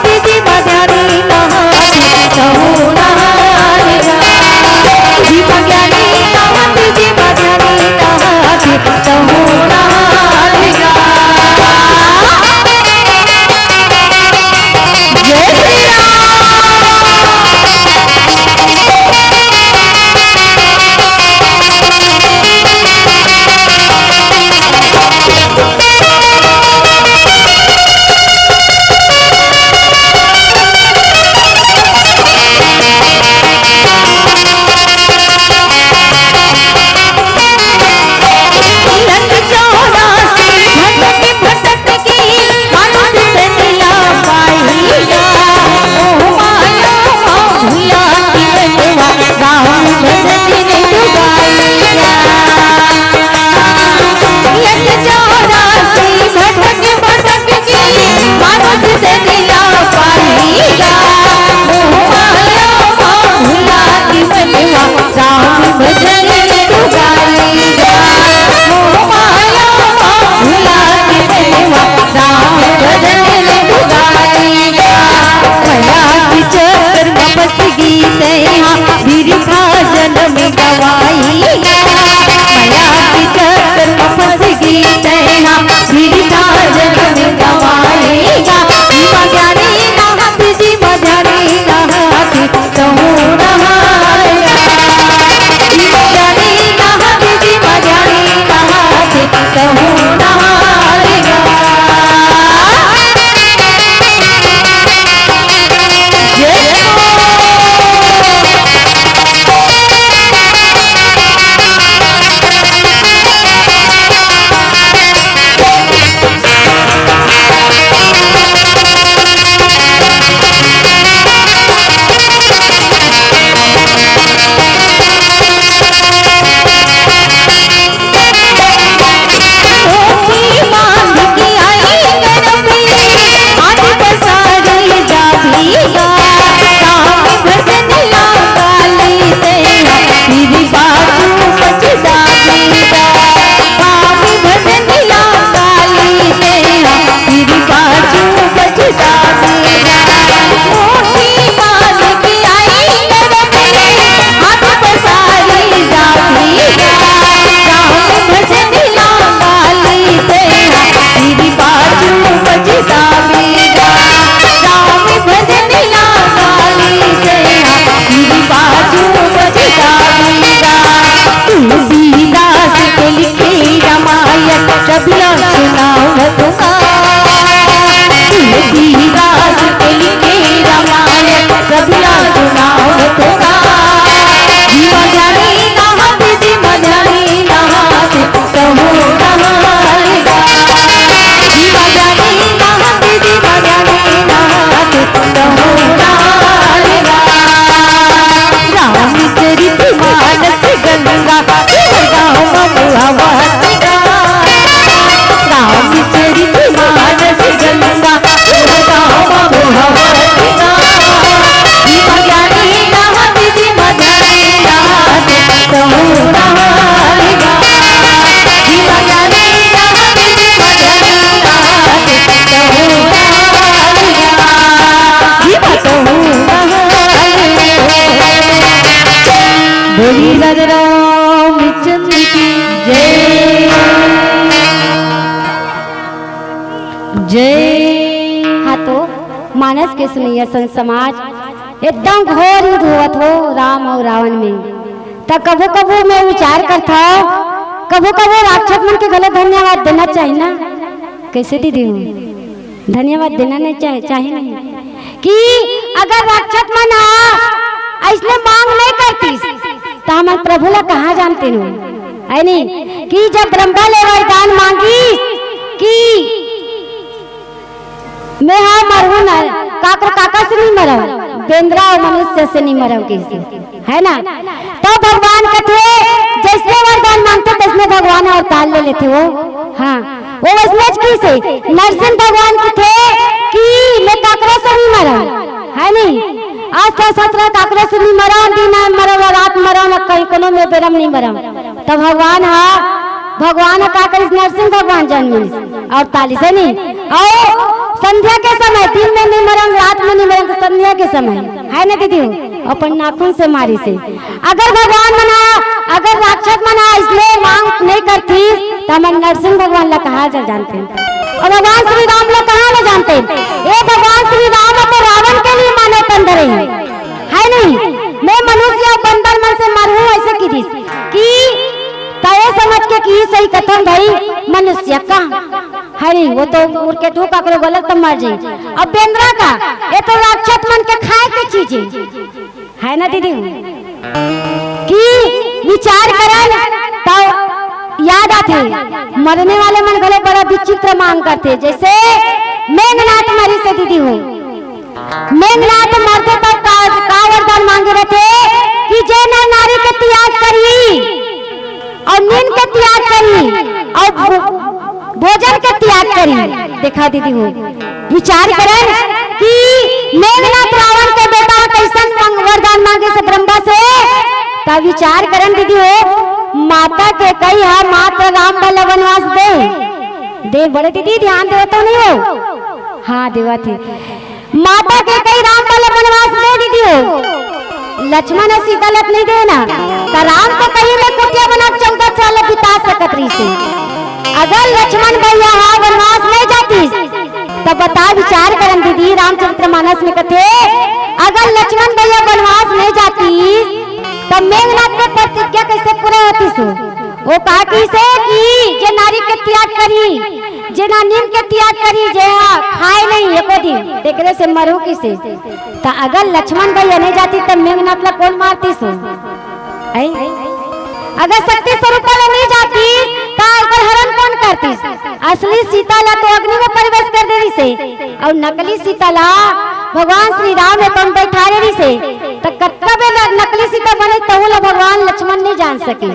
बोली राजा रामचंद्र की जय। जय। हाँ तो मानस के सुनइया संत समाज, एकदम घोर युद्ध होवत हो राम अउ रावण में। त कभू कभू मैं विचार करथव, कभू कभू राक्षस मन के घलो धन्यवाद देना चाहिए ना। कैसे दीदी हो? धन्यवाद देना नहीं चाहे, चाहे नहीं कि अगर राक्षस मन ह अइसने मांग नहीं करतिस, त हमन प्रभु ला कहाँ जानते हो? है नहीं कि जब ब्रह्मा ले वरदान मांगिस कि मैं हा मरहूं ना, काकर काका से नहीं मरव, बेंदरा अउ मनुष्य से नहीं मरव, कैसे, है ना? तो भगवान कथे, जैसने वरदान मांगथे, तैसने भगवान अवतार ले लेथे वो। हाँ, वो वैसने च कहिसे, नरसिंह भगवान कथे कि मैं काकरो से नहीं मरव, है नहीं? आज तो सतरा काकरो से नहीं मरव, दिन मरव, रात मरव, ना कहीं कोनो में बेरम नहीं मरव। तो भगवान हा, भगवान हा का करिस, नरसिंह भगवान जन्म लिस अउ तालिस, है नहीं? अउ संध्या के समय, दिन में नहीं मरंग, रात में नहीं मरंग, तो संध्या के समय, है ना दीदी हो? अपन नाखून से मारिस हे। अगर भगवान मन हा, अगर राक्षस मन हा इसलिए मांग नहीं करतिस, त हमन नरसिंह भगवान ला कहाँ ले जानते हैं? अउ भगवान श्री राम ला कहाँ ले जानते हैं? ये भगवान श्री राम तो रावण के लिए मानव तन धरे हैं, है नहीं? मैं मनुष्य अउ बंदर मन से मरहूं, ऐसे कहिस कि त ये समझ के कि सही कथन भाई, मनुष्य का, है नहीं, वो तो उड़ के ठोका करो गलत तो मर जाई। अब बेंदरा का, ये तो राक्षस मन के खाए के चीज है, है ना दीदी? कि विचार करन तो याद आथे, मरने वाले मन घलो बड़ा विचित्र मांग करथे, जैसे मेघनाथ मरिस हे दीदी हो। मेघनाथ मरथे तब का, का वरदान मांगे रथे कि जे नर नारी के त्याग करही अउ नींद के त्याग करही अउ भो-, भोजन के त्याग करही। देखा दीदी हो, विचार करन कि मेघनाथ रावण के बेटा कइसन मंग-, वरदान मांगिस हे ब्रह्मा से, त विचार करन दीदी हो, माता कैकेयी हा मात्र राम बर ला वनवास दे, दे बड़े दीदी ध्यान देवत हो नहीं हो? हाँ देवत हे। माता कैकेयी राम बर ला वनवास दे दीदी हो, लक्ष्मण अउ सीता ला नहीं दे ना, त राम तो कहीं में कुटिया बना चौदह साल बिता सकत रहिस हे। अगर लक्ष्मण भैया हा वनवास नहीं जातिस, त बता, विचार करन दीदी, रामचरित मानस में कथे, अगर लक्ष्मण भैया वनवास नहीं जातिस, त मेघनाथ के प्रतिज्ञा कैसे पूरा होतिस हो? वो का कहिस हे कि जे नारी के त्याग करही, जे ना नींद के त्याग करही, जे हा खाए नहीं एको दिन, तेकरे से मरहूं कहिस हे। त अगर लक्ष्मण भैया नहीं जातिस, त मेघनाथ ला कोन मारतिस हो? ऐ? अगर शक्ति स्वरूपा ला नहीं जातिस, त ओकर हरण कोन करतिस? असली सीता ला तो अग्नि में प्रवेश कर दे रहिस हे, अउ नकली सीता ला भगवान श्री राम हे तउन बैठारे रहिस हे। त कतका बेर नकली सीता बने, तहू ला भगवान लक्ष्मण नहीं जान सके।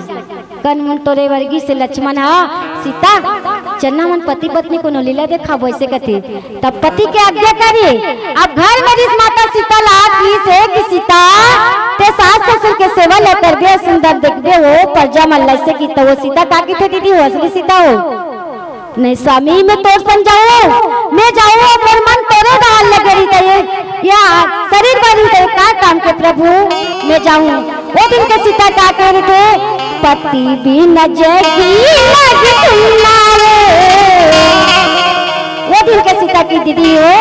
कन मुन टोरे वर्गी से लक्ष्मण हा सीता चन्ना मन पति पत्नी कोनो लीला देखाबो, ऐसे कथे। तब पति के आज्ञा करिस। अब घर में रिस माता सीता ला कहिस हे कि सीता, ते सास ससुर के सेवा ला करबे, सुंदर देखबे, वो प्रजा मन ला, ऐसे कहिस। त वो सीता का कहिथे दीदी हो, असली सीता हो? नहीं स्वामी, मैं तोर संग जाहूं, मैं जाहूं, मोर मन तोरे डहर लगे रहिथे, या शरीर बर रहिथे, का काम के प्रभु, मैं जाहूं। वो दिन के सीता का कहे रहिथे, पति बिन जगी लगी सुन्ना रे। वो दिन के सीता कहिस दीदी हो,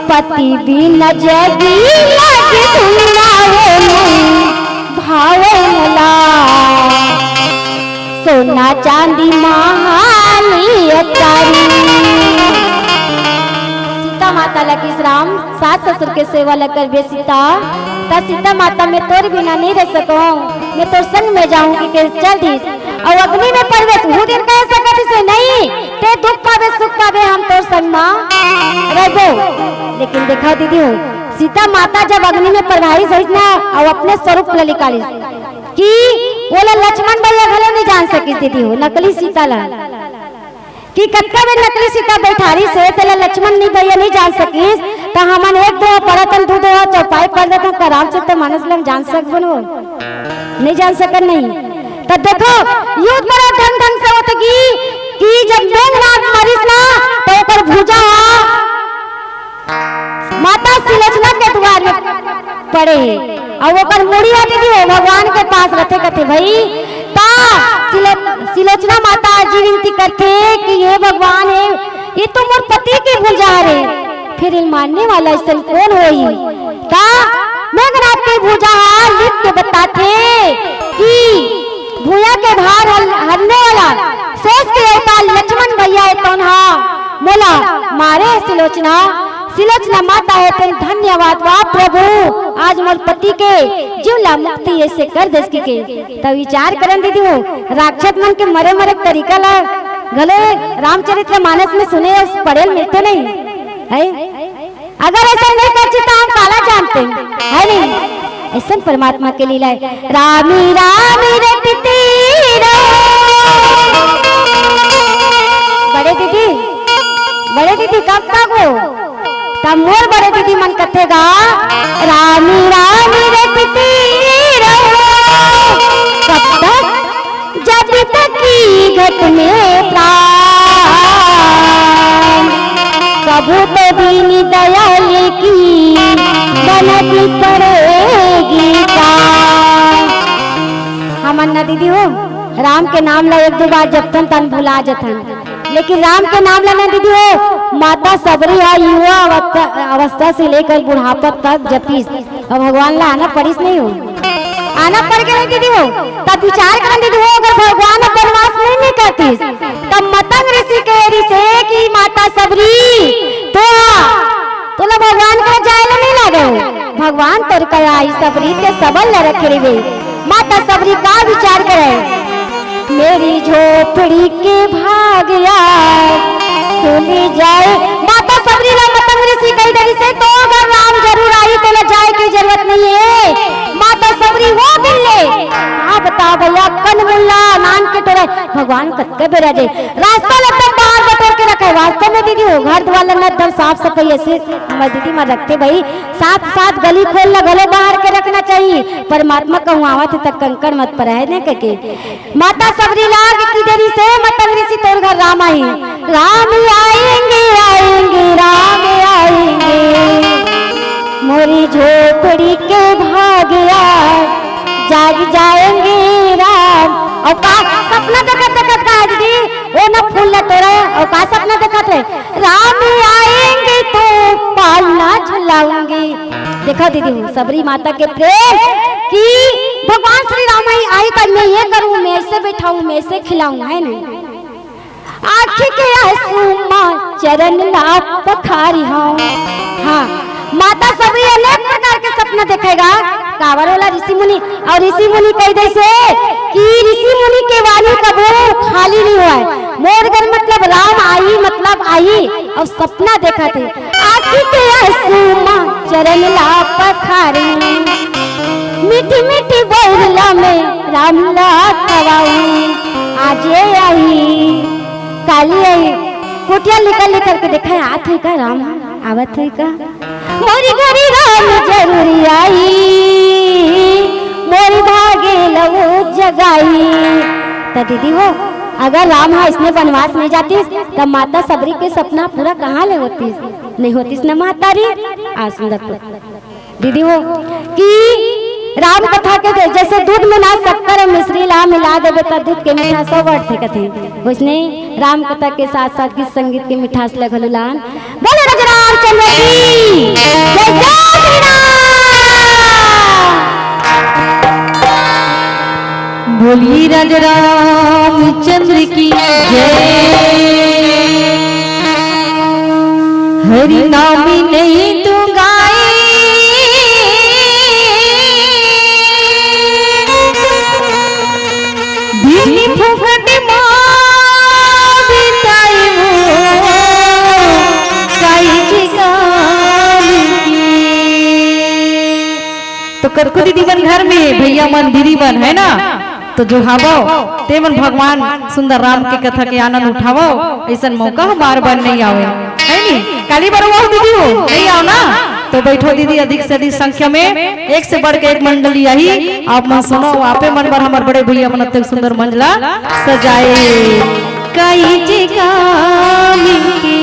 पति बिन जगी लगी सुन्ना रे, नहीं भावे मोला सोना चांदी महाली अटारी। सीता माता ला कहिस राम, सास ससुर के सेवा ला करबे सीता, त सीता माता मैं तोर बिना नहीं रह सकहूं, मैं तोर संग में जाहूं कहिके चल दिस। अउ अग्नि में प्रवेश, वो दिन कह सकत रहिस हे नहीं, ते दुख पाबे सुख पाबे, हम तोर संग मा रहिबो। लेकिन देखा दीदी हो, सीता माता जब अग्नि में प्रवाहित होइस ना, अउ अपने स्वरूप ला निकालिस कि ओला लक्ष्मण भैया घलो नहीं जान सकिस दीदी हो, नकली सीता ला। कि कतका बेर नकली सीता बैठारिस हे, तेला लक्ष्मण नहीं भैया नहीं जान सकिस, त हमन एक दो पढ़त हन, दू दो चौपाई पढ़ लेथन, त रामचरित मानस ला जान सकबो न हो? नहीं जान सकन नहीं। त देखो, युद्ध बड़ा ढंग ढंग से होत गिस कि जब मेघनाथ मरिस ना, त ओकर भुजा ह माता सुलोचना के दुआर में पड़े हे, अउ ओकर मुड़ी ह दीदी हो भगवान के पास रथे, ते भाई, ता सिलो-, सिलोचना माता जी विनती करथे कि हे भगवान, हे, ये तो मोर पति के भुजा हरे, फिर ये मानने वाला अइसन कोन होही? ता मेघनाथ के भुजा ह लिख के बताथे कि भुइयां के भार हर-, हरने वाला शेष के अवतार लक्ष्मण भैया हे, तोन हा मोला मारे सिलोचना, सिलोचना माता हे, तेन धन्यवाद वा प्रभु, आज मोर पति के जीव ला मुक्ति ऐसे कर देस के। त विचार करन दीदी हो, राक्षस मन के मरे मरे के तरीका ला घलो रामचरित्र मानस में सुने अउ पढ़े ल मिलथे नहीं है। अगर अइसन नहीं करती त हम काला जानते, है नहीं? अइसन परमात्मा के लीला हे। रामी रामी रटती रहो। बड़े दीदी, बड़े दीदी कब तक हो? तब मोर बड़े दीदी मन कथे गा, रामी रामी रटती रहो, कब तक जब तक की घट में प्राण, कभू तो दीन दयाल की बनत पड़ेगी का। हमन ना दीदी हो, राम के नाम ला एक दो बार जपथन तन भुला जथन, लेकिन राम के नाम ला ना दीदी हो, माता सबरी हा युवा अवस्था, अवस्था से लेकर बुढ़ापा तक जपीस। अब भगवान ला आना पड़िस नहीं हो, आना पड़ के नहीं दीदी हो। तब विचार करन दीदी हो, अगर भगवान अब बनवास नहीं निकलतीस, तब मतंग ऋषि के ऋषि की माता सबरी तो तोला भगवान के जाए ला नहीं लागे हो। भगवान तोर करा आई सबरी के सबल ला रखे रहिबे। माता सबरी का विचार करे, मेरी झोपड़ी के भाग यार खुल जाए। माता सबरी ला मतंग ऋषि कही दे रिहिसे, तोर घर राम जरूर आही, तोला जाए के जरूरत नहीं है। माता सबरी वो दिन ले का बताओ भैया, कन मुल्ला नान के टोरे भगवान कतका बेरा जाए, रास्ता ल एकदम बाहर बटोर के रखे। वास्तव में दीदी हो, घर दुआर ल न एकदम साफ सफाई ऐसे हमर दीदी मन रखथे भाई, साथ साथ गली खोल ल घलो बाहर के रखना चाहिए। परमात्मा कहूँ आवत हे त कंकड़ मत परे है ने कहिके। माता सबरी लाग की देरी से मतंग ऋषि तोर घर राम आही। राम आएंगे, आएंगे, राम आएंगे, मोरी झोपड़ी के भाग यार जाग जाएंगे राम। अउ का सपना देखत देखत का दीदी, ओ ना फूल ल तोरे, अउ का सपना देखत हे, राम आएंगे तो पालना झुलाऊंगी। देखा दीदी, सबरी माता के प्रेम कि भगवान श्री राम आई, आई तब मैं ये करूँ, मैं ऐसे बैठाऊँ, मैं ऐसे खिलाऊँ, है ना? आँखी के आंसू मा चरण ला पखारी हूँ। हाँ, माता सबरी अनेक प्रकार के सपना देखेगा। काबर होला ऋषि मुनि, अउ ऋषि मुनि कहि देसे कि ऋषि मुनि के वाणी कभू खाली नहीं होय। मोर घर मतलब राम आही, मतलब आही, अउ सपना देखत हे। आँखी के आंसू मा चरण ला पखारी, मीठी मीठी बोल ला मैं राम ला खवाऊं। आजे आही, काली आही, कोठिया निकल निकल के देखा, आत हे का राम, आवत हे का? मोरी घरी राम जरूरी आई, मोरी भागे लवो जगाई। त दीदी हो, अगर राम हा इसने बनवास नहीं जातीस, त माता सबरी के सपना पूरा कहाँ ले होतीस? नहीं होतीस न महतारी। आ सुंदर तो दीदी हो कि राम कथा के जै-, जैसे दूध में ना शक्कर अउ मिश्री ला मिला देबे त दूध के मिठास अउ बढ़थे कथे, वैसने राम कथा के साथ साथ गीत संगीत के मिठास ल घलो लान। बोलो राजा रामचंद्र की जय, जय श्री राम। बोलिए राजा रामचंद्र की जय। हरि नाम नहीं तू गाई, दिन फुकट मा बिताई वो, काई ठिकान की। तो कतको दीदी मन घर में, भैया मन, दीदी मन, है ना, तो जो हावव, ते मन भगवान सुंदर राम के कथा के आनंद उठावव। अइसन मौका ह बार बार नहीं आवे, है नी? काली बरुआ हो दीदी हो, नहीं आओ ना? तो बैठो दीदी, अधिक से अधिक संख्या में, एक से बढ़ के एक मंडली आही। आप मन सुनो, आपे मन बर हमर बड़े भैया मन अतेक सुंदर मंच ला सजाए। कई ठिकान के।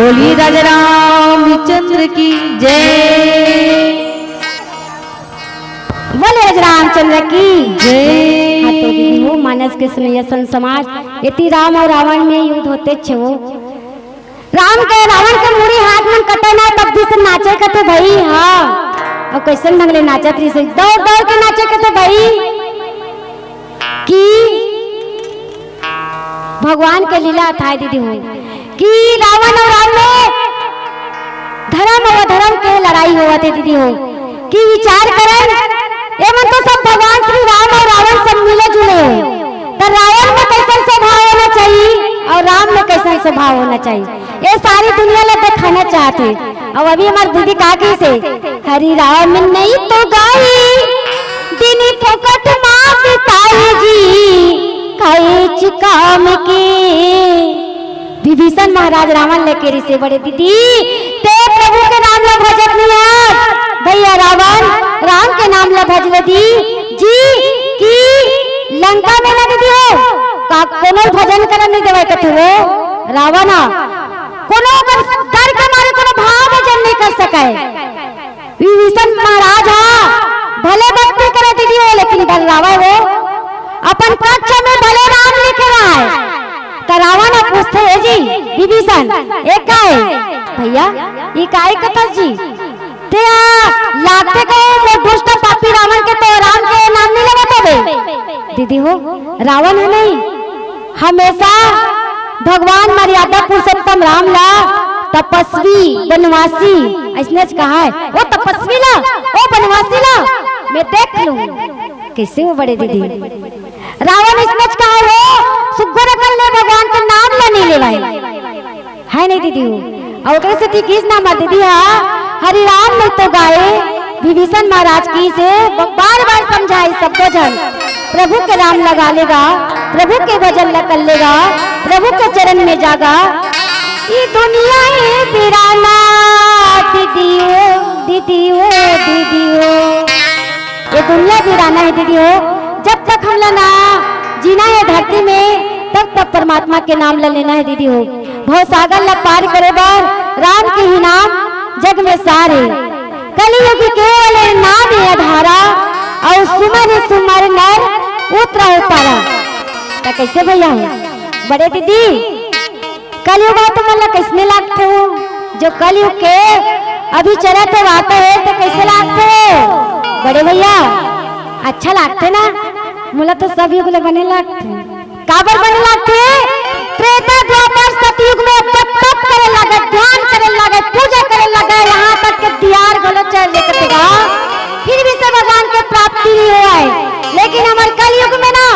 बोलिए राजा रामचंद्र की जय। बोले राजा रामचंद्र की जय। हाँ तो दीदी हो, मानस के सुनैया संत समाज, एती राम अउ रावण में युद्ध होते छे वो। राम के, रावण के मुड़ी हाथ मन कटे ना, तब भी से नाचे कथे भई, हाँ। अउ कइसन ढंग ले नाचत रहिसे, दौड़ दौड़ के नाचे कथे भई। कि भगवान के लीला अथाय दीदी हो, कि रावण अउ राम में धर्म अउ अधर्म के लड़ाई होवत हे दीदी हो, कि विचार करन, एमन तो सब भगवान श्री राम अउ रावण सब मिले जुले हे, त रावण में कइसन स्वभाव होना चाहिए अउ राम में कइसन स्वभाव होना चाहिए, ये सारी दुनिया ला देखाना चाहत हे। अउ अभी हमर दीदी का कहिसे, हरि राम नहीं तो गाई, दिन फोकट मा बिताई जी, कईच काम के। विभीषण महाराज रावण ले कहिसे, बड़े दीदी, ते प्रभु के नाम ला भजत नहीं हस। भैया रावण, राम के नाम ला भज ले दी जी, कि लंका में ना दीदी हो, का कोनो भजन करन नहीं देवय कथे वो रावण ह। कोनो ओकर डर के मारे कोनो भाव भजन नहीं कर सकय। विभीषण महाराज ह भले भक्ति करे दीदी हो, लेकिन डर्रावय वो, अपन कक्ष में भले राम लिखे रहय। त रावण ह पूछथे, "ए जी विभीषण, ए काय भैया, ई काय कथस जी? ते ह लागथे कहूं वो दुष्ट पापी रावण के तो राम के नाम नहीं लेवत हवे।" दीदी हो, रावण ह नहीं, हमेशा भगवान मर्यादा पुरुषोत्तम राम ला तपस्वी, बनवासी, अइसनेच कहाय, ओ तपस्वी ला, ओ बनवासी ला मैं देख लूं। कइसे वो बड़े दीदी? रावण अइसनेच कहाय, ओ सुग्घर अकन ले भगवान के नाम ला नहीं लेवय। हे नहीं दीदी हो? अउ ओकरे सेती किहिस ना हमर दीदी हा, हरि राम नहीं तो गाए, विभीषण महाराज कहिसे ब-, बार-बार समझाइस सबको झन, प्रभु के नाम लगा ले गा, प्रभु के भजन ला कर ले गा, प्रभु के चरण में जा गा। ई दुनिया ए बीराना, दीदी हो, दीदी हो, दीदी हो। ये दुनिया बीराना हे दीदी हो, जब तक हमला ना जीना हे धरती में, तब तक परमात्मा के नाम ला लेना हे दीदी हो। भवसागर ला पार करे बर राम के ही नाम जग में सार हे। कलयुग केवल नाम हे आधारा, अउ सुमर सुमर नर उतरहु पारा। त कइसे भैया हो बड़े दीदी, कलयुग ह तुमन ला कइसने लागथे हो? जो कलयुग के अभी चलत हे वाता हे त कइसे लागथे हो बड़े भैया? अच्छा लागथे ना? मोला तो सब युग ले बने लागथे। काबर बने लागथे? त्रेता द्वापर सतयुग में अब्बड़ तप करे लागे, ध्यान करे लागे, पूजा करे लागे, यहाँ तक के दियार घलो चल लेके तेरा, फिर भी से भगवान के प्राप्ति नहीं होय। लेकिन हमर कलयुग में ना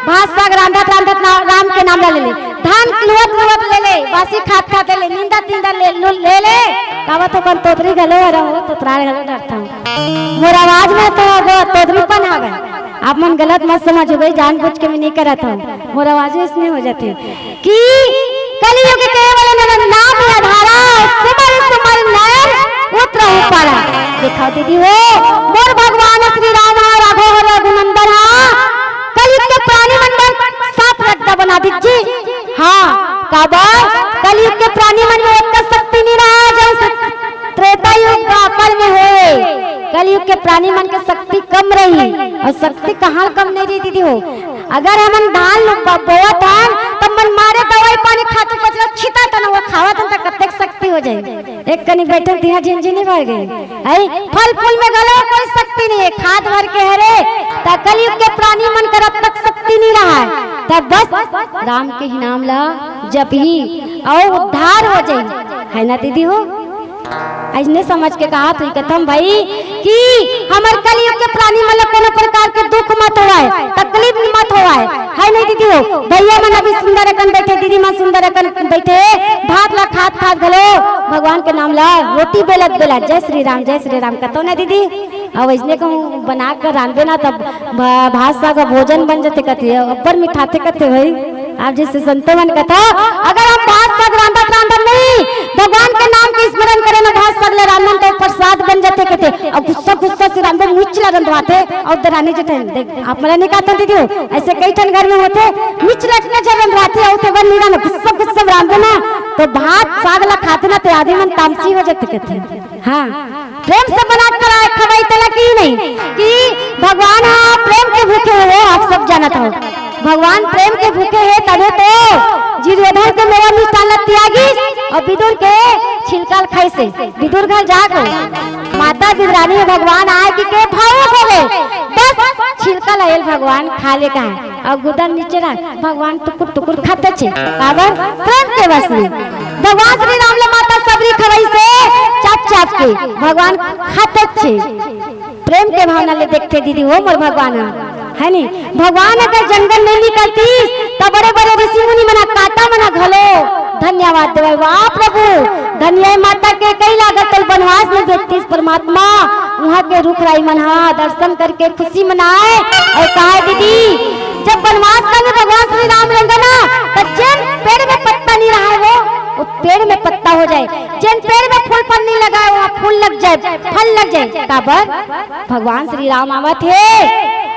भात साग रांधत रांधत ना राम के नाम ला ले ले, धान लुवत लुवत ले ले, बासी खात खात ले ले, निंदत निंदत ले, ले, ले ले। कावत हो कन तोतरी घलो हरा हो, तोतरा घलो डरता हूँ। मोर आवाज में तो वो तोतरीपन आ गए। आप मन गलत मत समझो भाई, जानबूझ के मैं नहीं करत हूँ, मोर आवाज इसने हो जाते कि कलयुग केवल नर नाम आधारा, सुमर सुमर नर उतरहु पारा। देखो दीदी हो, मोर भगवान श्री राम हा, राघव हा, रघुनंदन हा, कलयुग के प्राणी मन बर साफ रद्दा बना दीजिए। हाँ, काबर कलयुग के प्राणी मन में ओतका शक्ति नहीं रहा, जैसे त्रेता युग द्वापर में होय। कलयुग के प्राणी मन के शक्ति कम रही, अउ शक्ति कहाँ कम नहीं रही दीदी हो। अगर हमन धान लो-, ब-, बोवत हन, तब मन मारे दवाई पानी खातू कचरा छितात हन, वो खावत हन, त कतेक शक्ति हो जाए। एक कनी बैठन तिहा झिनझिनी भर गई। अई फल फूल में घलो कोई शक्ति नहीं हे, खाद भर के हरे, त कलयुग के प्राणी मन कर अब तक शक्ति नहीं रहा हे। तब बस राम के ही नाम ला जपही अउ उद्धार हो जाए, है ना दीदी हो? अइसने समझ के कहा तू कथम भाई कि हमर कलयुग के प्राणी मन ला कोनो प्रकार के दुख मत होवय, तकलीफ मत होवय, है नहीं दीदी हो? भैया मन अभी सुंदर अकन बैठे, दीदी मन सुंदर अकन बैठे, भात ला खात खात घलो भगवान के नाम ला रोटी बेलत बेलत जय श्री राम, जय श्री राम कतो ना दीदी। अब अइसने कहूँ बना कर रांधबे ना तब भा-, भात साग भोजन बन जथे कथे, अब्बड़ मिठाथे कथे भाई। आप जैसे संतो मन कथा, अगर हम भात साग रांधत रांधत नहीं भगवान के नाम के स्मरण करे ना, भात साग ले रांधन तो प्रसाद बन जाथे कथे। अब गुस्सा गुस्सा से रांधो, मिर्च ला रंधवाथे अउ दरानी जेठानी, देख आप मन नहीं कहते दीदी हो, ऐसे कई ठन घर में होथे, मिर्च ला इतना जर रंधवाथे अउ ते बर नहीं रांधो, गुस्सा गुस्सा में रांधो ना, तो भात साग ला खाते ना, ते आदमी मन तामसी हो जाते कहते। हाँ, प्रेम से बना के खवाए, खवाई तला कि नहीं, कि भगवान ह प्रेम के भूखे हे, आप सब जानत हो। भगवान प्रेम के भूखे हे, तभे तो दुर्योधन के मेवा मिष्ठान ला त्यागिस अउ विदुर के छिलका ल खाइस हे। विदुर घर जाके माता विदुरानी ह भगवान आए कि के भावुक हो गए, बस छिलका ला एल भगवान खा ले कहा। अउ गुदा नीचे रख, भगवान टुकुर टुकुर खाते छे। काबर? प्रेम के वश में। भगवान श्री राम ला माता सबरी खवाइस हे चाप चाप के, भगवान खाते छे। प्रेम के भावना ले देखते दीदी हो मोर भगवान ह, है नी? भगवान अगर जंगल नहीं निकलतीस, त बड़े बड़े ऋषि मुनि मना, कांटा मना घलो धन्यवाद देवय। वाह प्रभु, धन्य हे माता के कई लागत तल बनवास में भेजतीस परमात्मा। उहाँ के रुख राई मन हा दर्शन करके खुशी मनाए। अउ कहा दीदी, जब बनवास का में भगवान श्री राम रेंगे ना, त जेन पेड़ में पत्ता नहीं रहा है वो, वो पेड़ में पत्ता हो जाए। जेन पेड़ में फूल फल नहीं लगा है, वहाँ फूल लग जाए, फल लग जाए। काबर? भगवान श्री राम आवत हे,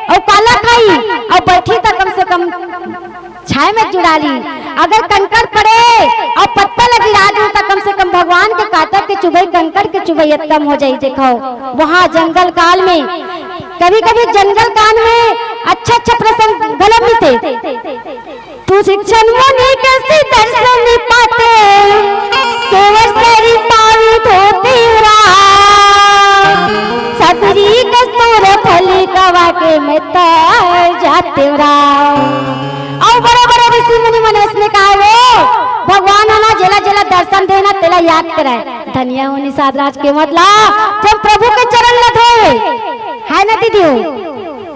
अउ काला खाई, अउ बैठी त कम से कम छाय में जुड़ा ली। अगर कंकड़ पड़े अउ पत्ता ल गिरा दूं, त कम से कम भगवान के कांटा के चुभई, कंकड़ के चुभई कम हो जाई। देखो, वहाँ जंगल काल में, कभी-कभी जंगल काल में अच्छा-अच्छा प्रसंग घलो मिलथे। तू शिक्षण मुनि के सी दर्शन पाते, केवल सरी पावी धोती उरा। सतरी कस्तूर फली कवा के मैं तर जाते उरा। अउ बड़े बड़े ऋषि मुनि मन इसने कहा वो भगवान ह ना जेला जेला दर्शन देना तेला याद कराए। धनिया होनी साधराज के मतलब जब प्रभु के चरण ल धोए, है ना दीदी हो?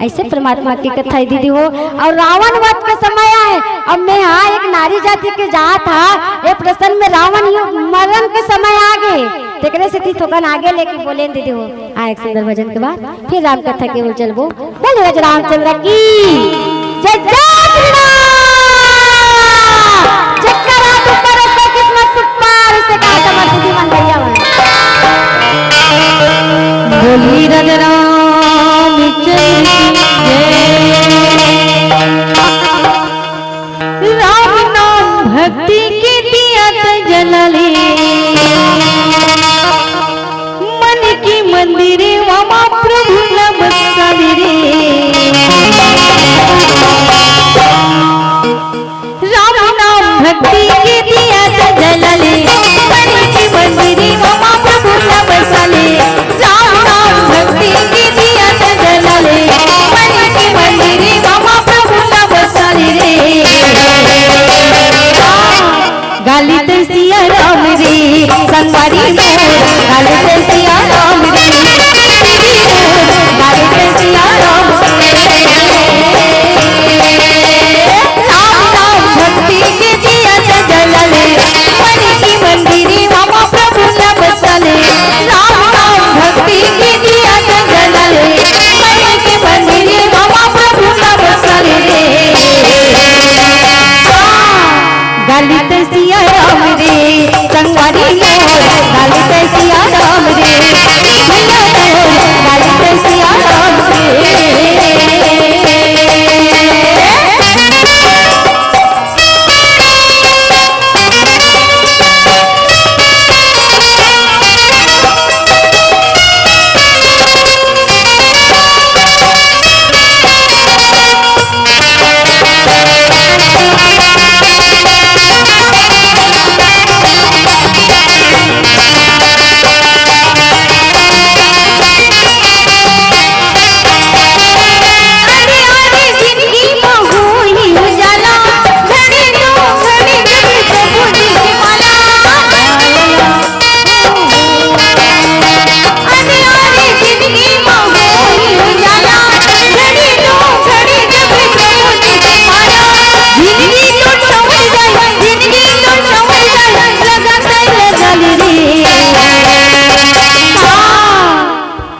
ऐसे परमात्मा की कथा है दीदी हो। अउ रावण वध के समय आए, अब मैं हा एक नारी जाति के जात हा, ये प्रसंग में रावण यु मरण के समय आ गए, तेकरे सेती थोकन आगे लेके बोले दीदी हो। आ एक सुंदर भजन के बाद फिर राम कथा के ओर चलबो। बोले राज रामचंद्र की जय, जय श्री राम। जय करा तू करो तो किस्मत सुपार से कहा था दीदी मन भैया हो। बोली राजा रामचंद्र की जय। राम नाम भक्ति के दिया त जला ले, मन की मंदिर मा प्रभु न बसाले रे। राम नाम भक्ति के दिया त जला ले, मन की मंदिर मा प्रभु न बसाले। राम नाम भक्ति के दिया त जला ले, मन की मंदिर मा प्रभु न बसाले रे। गालित सिया राम रे संगवारी मोर, गालित सिया राम रे, गालित सिया राम रे। राम नाम भक्ति के दिया त जला ले, मन की मंदिर मा प्रभु न बसाले। राम नाम भक्ति के दिया त जला ले, मन की मंदिर मा प्रभु न बसाले रे। गालित सिया राम रे संगवारी मोर, गालित सिया राम रे भैया मोर, गालित सिया राम रे।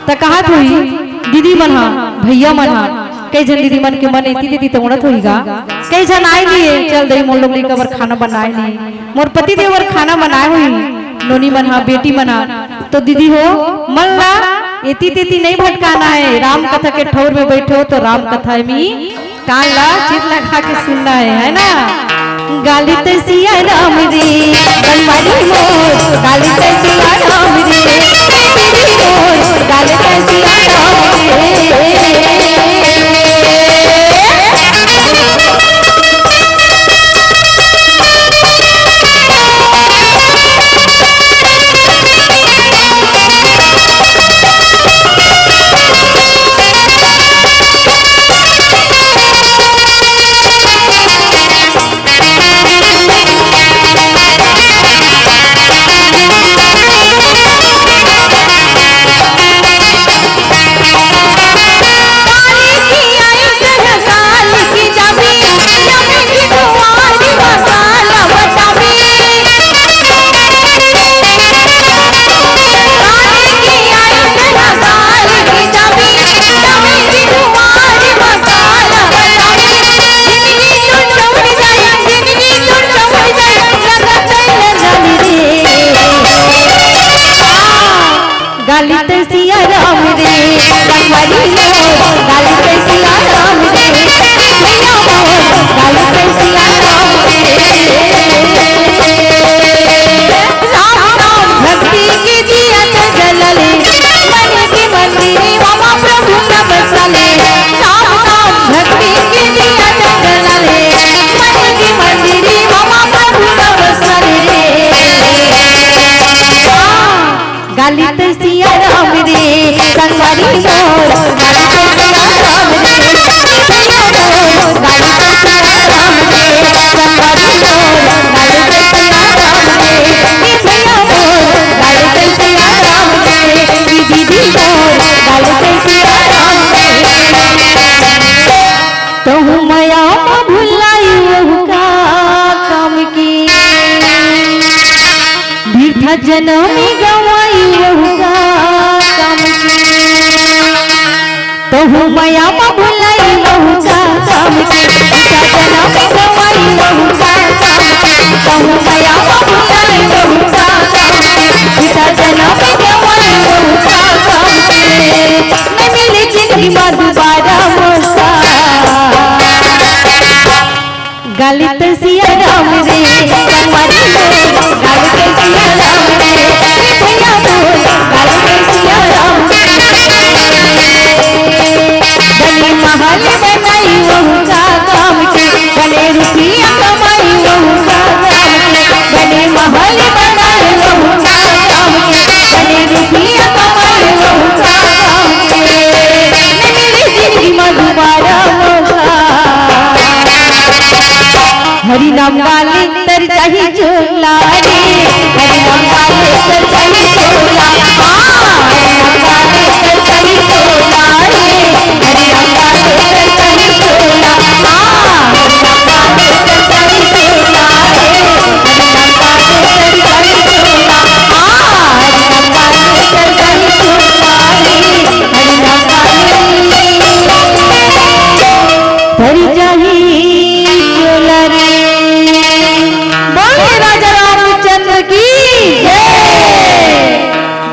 त कहत होही दीदी मन हा, भैया मन हा, कई झन दीदी मन के मन एती तेती तोड़त होही गा, कई झन आए नहीं हे, चल दई मोर लोग लइका बर खाना बनाए नहीं, मोर पति देव बर खाना बनाए होही, नोनी मन हा, बेटी मन हा, तो दीदी हो मन ला एती तेती नहीं भटकाना है, राम कथा के ठौर में बैठे हो तो राम कथा में कान ला चित लगा के सुनना है, है ना? गालित सिया राम रे, बन गालित सिया राम रे, संगवारी मोर, गालित सिया राम रे, भैया मोर, गालित सिया राम रे। राम नाम भक्ति के दिया जलले, मन के मंदिर मा प्रभु न बसले। राम नाम भक्ति के दिया जलले, मन के मंदिर मा प्रभु न बसले। गालित सिया राम रे, संगवारी मोर, गालित सिया राम रे, भैया मोर, गालित सिया राम रे, संगवारी मोर, गालित सिया राम रे, ए भैया मोर, गालित सिया राम रे, ए दीदी मोर, गालित सिया राम रे। तहु मया म भुलाई वहू का काम के, बिरथा जनम गंवाई वहू का काम के। तहु मया म भुलाई वहू का काम के, बिरथा जनम गंवाई वहू का काम के। तहु मया म भुलाई वहू का काम के, बिरथा जनम गंवाई वहू का काम के। न मिले जिंदगी मा दुबारा मौका। गालित सिया राम रे, संगवारी मोर, गालित सिया राम रे, ए भैया मोर, गालित सिया राम रे। बने महल बनाई वहू का काम के, बने रुपया कमाई वहू का काम के, बने महल बनाई वहू का काम के, बने रुपया कमाई वहू का काम के। न मिले जिंदगी मा दुबारा मौका। हरि नाम वाले तर जाही झोला रे, हरि नाम वाले तर जाही झोला। हाँ, हरि नाम वाले तर जाही झोला रे, हरि नाम वाले तर जाही झोला। हाँ, हरि नाम वाले तर जाही झोला रे, हरि नाम वाले तर जाही झोला। हाँ, हरि नाम वाले तर जाही झोला रे, हरि नाम वाले भर जाही चोला रे। बोले राजा रामचंद्र की जय।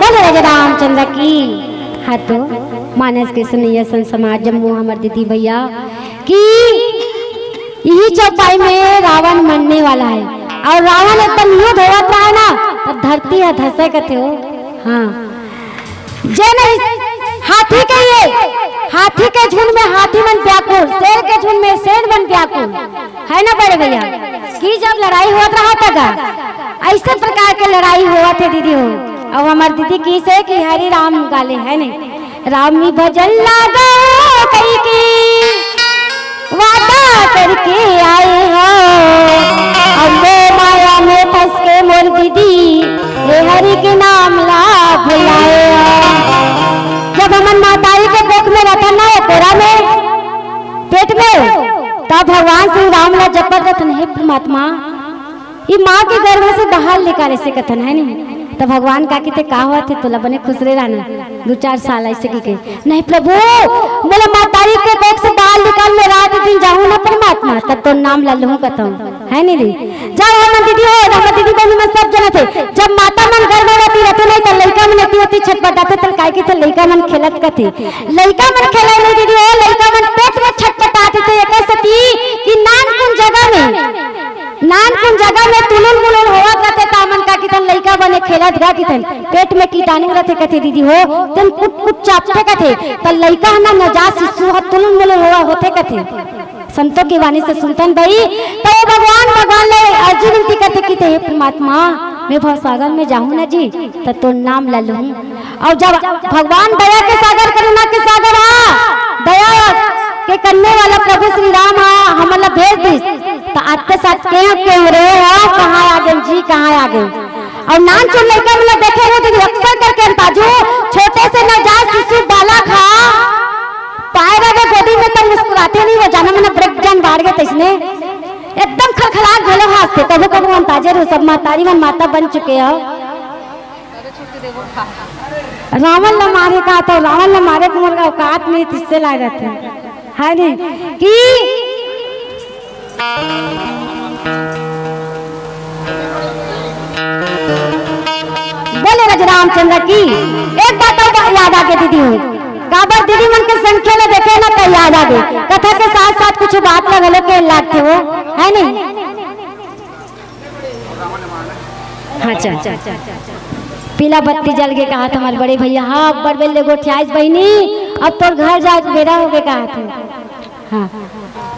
बोले राजा रामचंद्र की। हाँ तो मानस के सुनइया संत समाज, जम्मो हमर दीदी भैया की इही चौपाई में रावण मरने वाला है और रावण एकदम युद्ध होवत रहा है ना, तो धरती है धसे कथे हो। हाँ, जे नहीं हाथी के ये, हाथी के झुंड में हाथी मन व्याकुल, शेर के झुंड में शेर मन व्याकुल, है ना बड़े भैया? कि जब लड़ाई होत रहा था का, ऐसे प्रकार के लड़ाई होवत हे दीदी हो। अब हमार दीदी की से कि हरे राम गाले है नहीं, राम ही भजन लागा कई की वादा करके आए हो, अब मोह माया में फंस के मोर दीदी, हे हरि के नाम ला भुलाए हो। जब हमन महतारी के कोख में रतन ना कोरा में, पेट में, तब भगवान श्री राम ला जपत रतन, हे परमात्मा, ई माँ के गर्भ से बाहर निकाले से कथन है नहीं, तो भगवान का किते का हुआ थे तोला बने खुश रहे रहना। दो चार साल ऐसे की के, "नहीं प्रभु, मोला महतारी के कोख से बाहर निकाल, मैं रात दिन जाहूँ ना परमात्मा, तब तो नाम ला लूँ कथम।" है नहीं रे? जब हम दीदी हो, हम दीदी बहनी में सब जन थे, जब माता मन गर्भवती रहते नहीं तो लइका मन एती ओती छटपटाते, तो काय के थे लइका मन खेलत कथे, लइका मन खेले नहीं दीदी हो, लइका मन पेट में छटपटाते थे, एक सती कि नान कुन जगह में, नान कुन जगह में तुलुल मुलुल होवत रहते, तामन का कितन लइका बने खेलत गा कितन पेट में कीटाणु रहते कथे दीदी हो, तन कुट कुट चापते कथे, त लइका ह ना नवजात शिशु ह तुलुल मुलुल होवा होते कथे। संतों की वाणी से सुनतन भाई, त वो भगवान, भगवान ले अर्जी विनती करते कि हे परमात्मा, मैं भवसागर में जाहूँ ना जी, त तोर नाम ला लूँ। और जब भगवान दया के सागर, करुणा के सागर हा, दया के करने वाला प्रभु श्री राम हा, हमन ला भेज दिस, त आते साथ केव केव रे हा, कहाँ आ गए जी, कहाँ आ गए? और नान चुन लइका मन ला देखे हो, दीदी अक्सर करके अंताजू, छोटे से नवजात शिशु बालक हा, पाए रहे गोदी में तो मुस्कुराते नहीं, वो जाना मन ब्रेक जान बाढ़ गए तैसने एकदम खलखला घोलो हाथ से। कभू कभू अंताजे रो सब महतारी मन माता बन चुके हो। रावण ला मारे का तो रावण ला मारे के मोर औकात नहीं, तिससे लागत है, है नहीं कि बोले राजा रामचंद्र की। एक बात अउ याद आगे दीदी हो, काबर दीदी मन के संख्या ल देखे ना त याद आगे, कथा के साथ साथ कुछ बात ल घलो के लागथे हो, है नहीं? हाँ, चल। पीला बत्ती जल गे कहाथे हमर बड़े भैया। हाँ, अब्बड़ बेर ले गोठियाइस बहिनी, अब तोर घर जाए के बेरा होगे कहाथे। हाँ,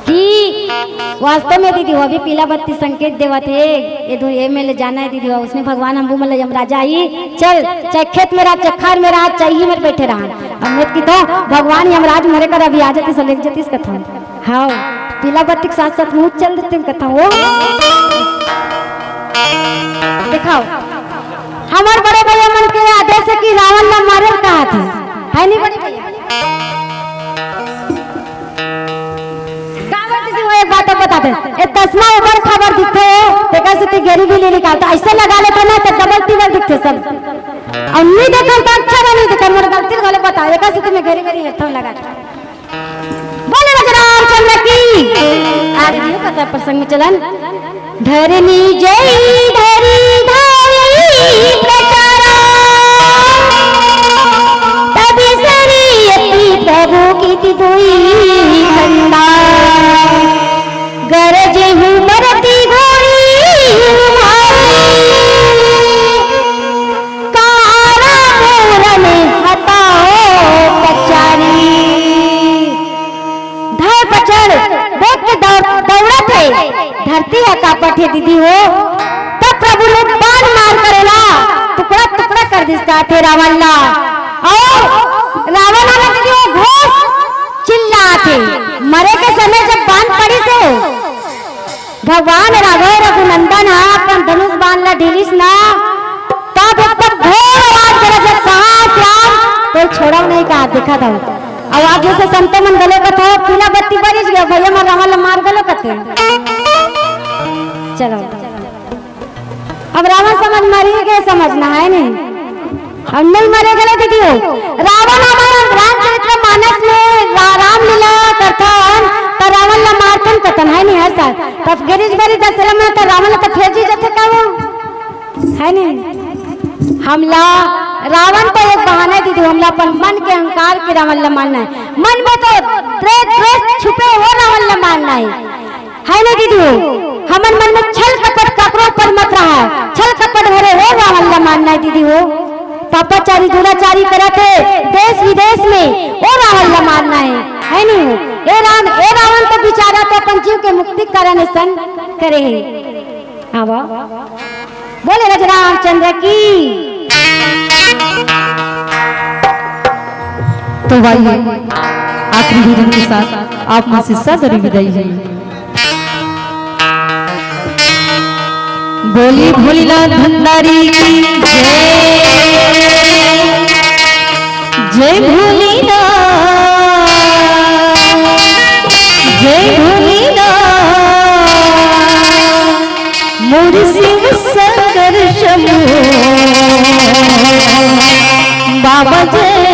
कि वास्तव में दीदी हो, अभी पीला बत्ती संकेत देवत हे, ये दो एम एल ए जाना है दीदी हो, उसने भगवान हमू मन ल यमराजा ही, चल, चाहे खेत में रहा, चाहे खार में रहा, चाहे ही में बैठे रहा। अब मैं कहिथंव, भगवान यमराज मरे कर अभी आ जातिस, लेग जातिस कथंव। हाँ, पीला बत्ती के साथ साथ मुँह चल देते कथंव वो। देखाव, हमर बड़े भैया मन के आदेश हे कि रावण ला मारे ल कहाथे, है नहीं बड़े भैया? का बात दीदी हो, एक बात अउ बता दे, ए चश्मा ऊपर खबर दिखथे, तेकर सेती गेरी भी ले निकालता, ऐसे लगा लेता ना तो डबल टिबल दिखथे सब। अउ नहीं देखन तो अच्छा बा, नहीं देखन, मोर गलती घलो बता, एकर सेती मैं गेरी गेरी हेडफोन लगा। बोले राजा रामचंद्र की। आज भी पता प्रसंग में चलन। धरणी जय धरी धारी प्रचारा, तब सरियति प्रभु की दुई खंडा। गरजे हूँ मरती घोड़ी भारी, काला मूरन हताओ पचारी। धर पचड़ देख के दौड़, दौड़त हे, धरती ह कांपत हे दीदी हो। तब प्रभु ने बाण मार कर एला टुकड़ा टुकड़ा कर दिस कहाथे रावण ला। अउ रावण ह दीदी हो घोष चिल्लात हे। मरे के समय जब बाण पड़िस हे, भगवान राघव रघुनंदन ह अपन धनुष बाण ला ढीलिस ना, तब एकदम घोर आवाज करे, "जब कहाँ श्याम, कोई छोड़व नहीं कहा, देखा था।" अब आप जैसे संतो मन घलो कथे, "पीला बत्ती बरिस गे, भैया मोर रावण ला मार घलो कथे।" चलो, अब रावण समझ मरी गे, समझना है नहीं। अब नहीं मरे घलो दीदी हो। रावण हमारा रामचरित्र मानस में रा-, रामलीला करथन, त रावण ला मारथन कथन, है नहीं हर साल। तब गिरीश बरी दशहरा में त रावण ला त फेर जी जथे का वो, है नहीं? हमला रावण तो एक बहाना है दीदी, हमला अपन मन के अहंकार के रावण ला मारना है। मन में तो द्वेष, द्वेष छुपे हो रावण ला मारना है। है नहीं दीदी हो, हमन मन में छल कपट काकरो ऊपर मत रहा, छल कपट भरे हो रावण ला मारना है दीदी हो। पापाचारी दुराचारी करत हे देश विदेश में, ओ रावण ला मारना है, है नहीं हो? ए राम, ए रावण तो बेचारा तो अपन जीव के मुक्ति कारण ऐसन करे हे। आवा। बोले राजा रामचंद्र की। तो भाई, आखिरी भजन के साथ आप मन से सादर विदाई है। बोली भोलेनाथ भंडारी की जय। जय भोलेनाथ, जय भोलेनाथ। मोर शिव शंकर शंभो, बाबा जय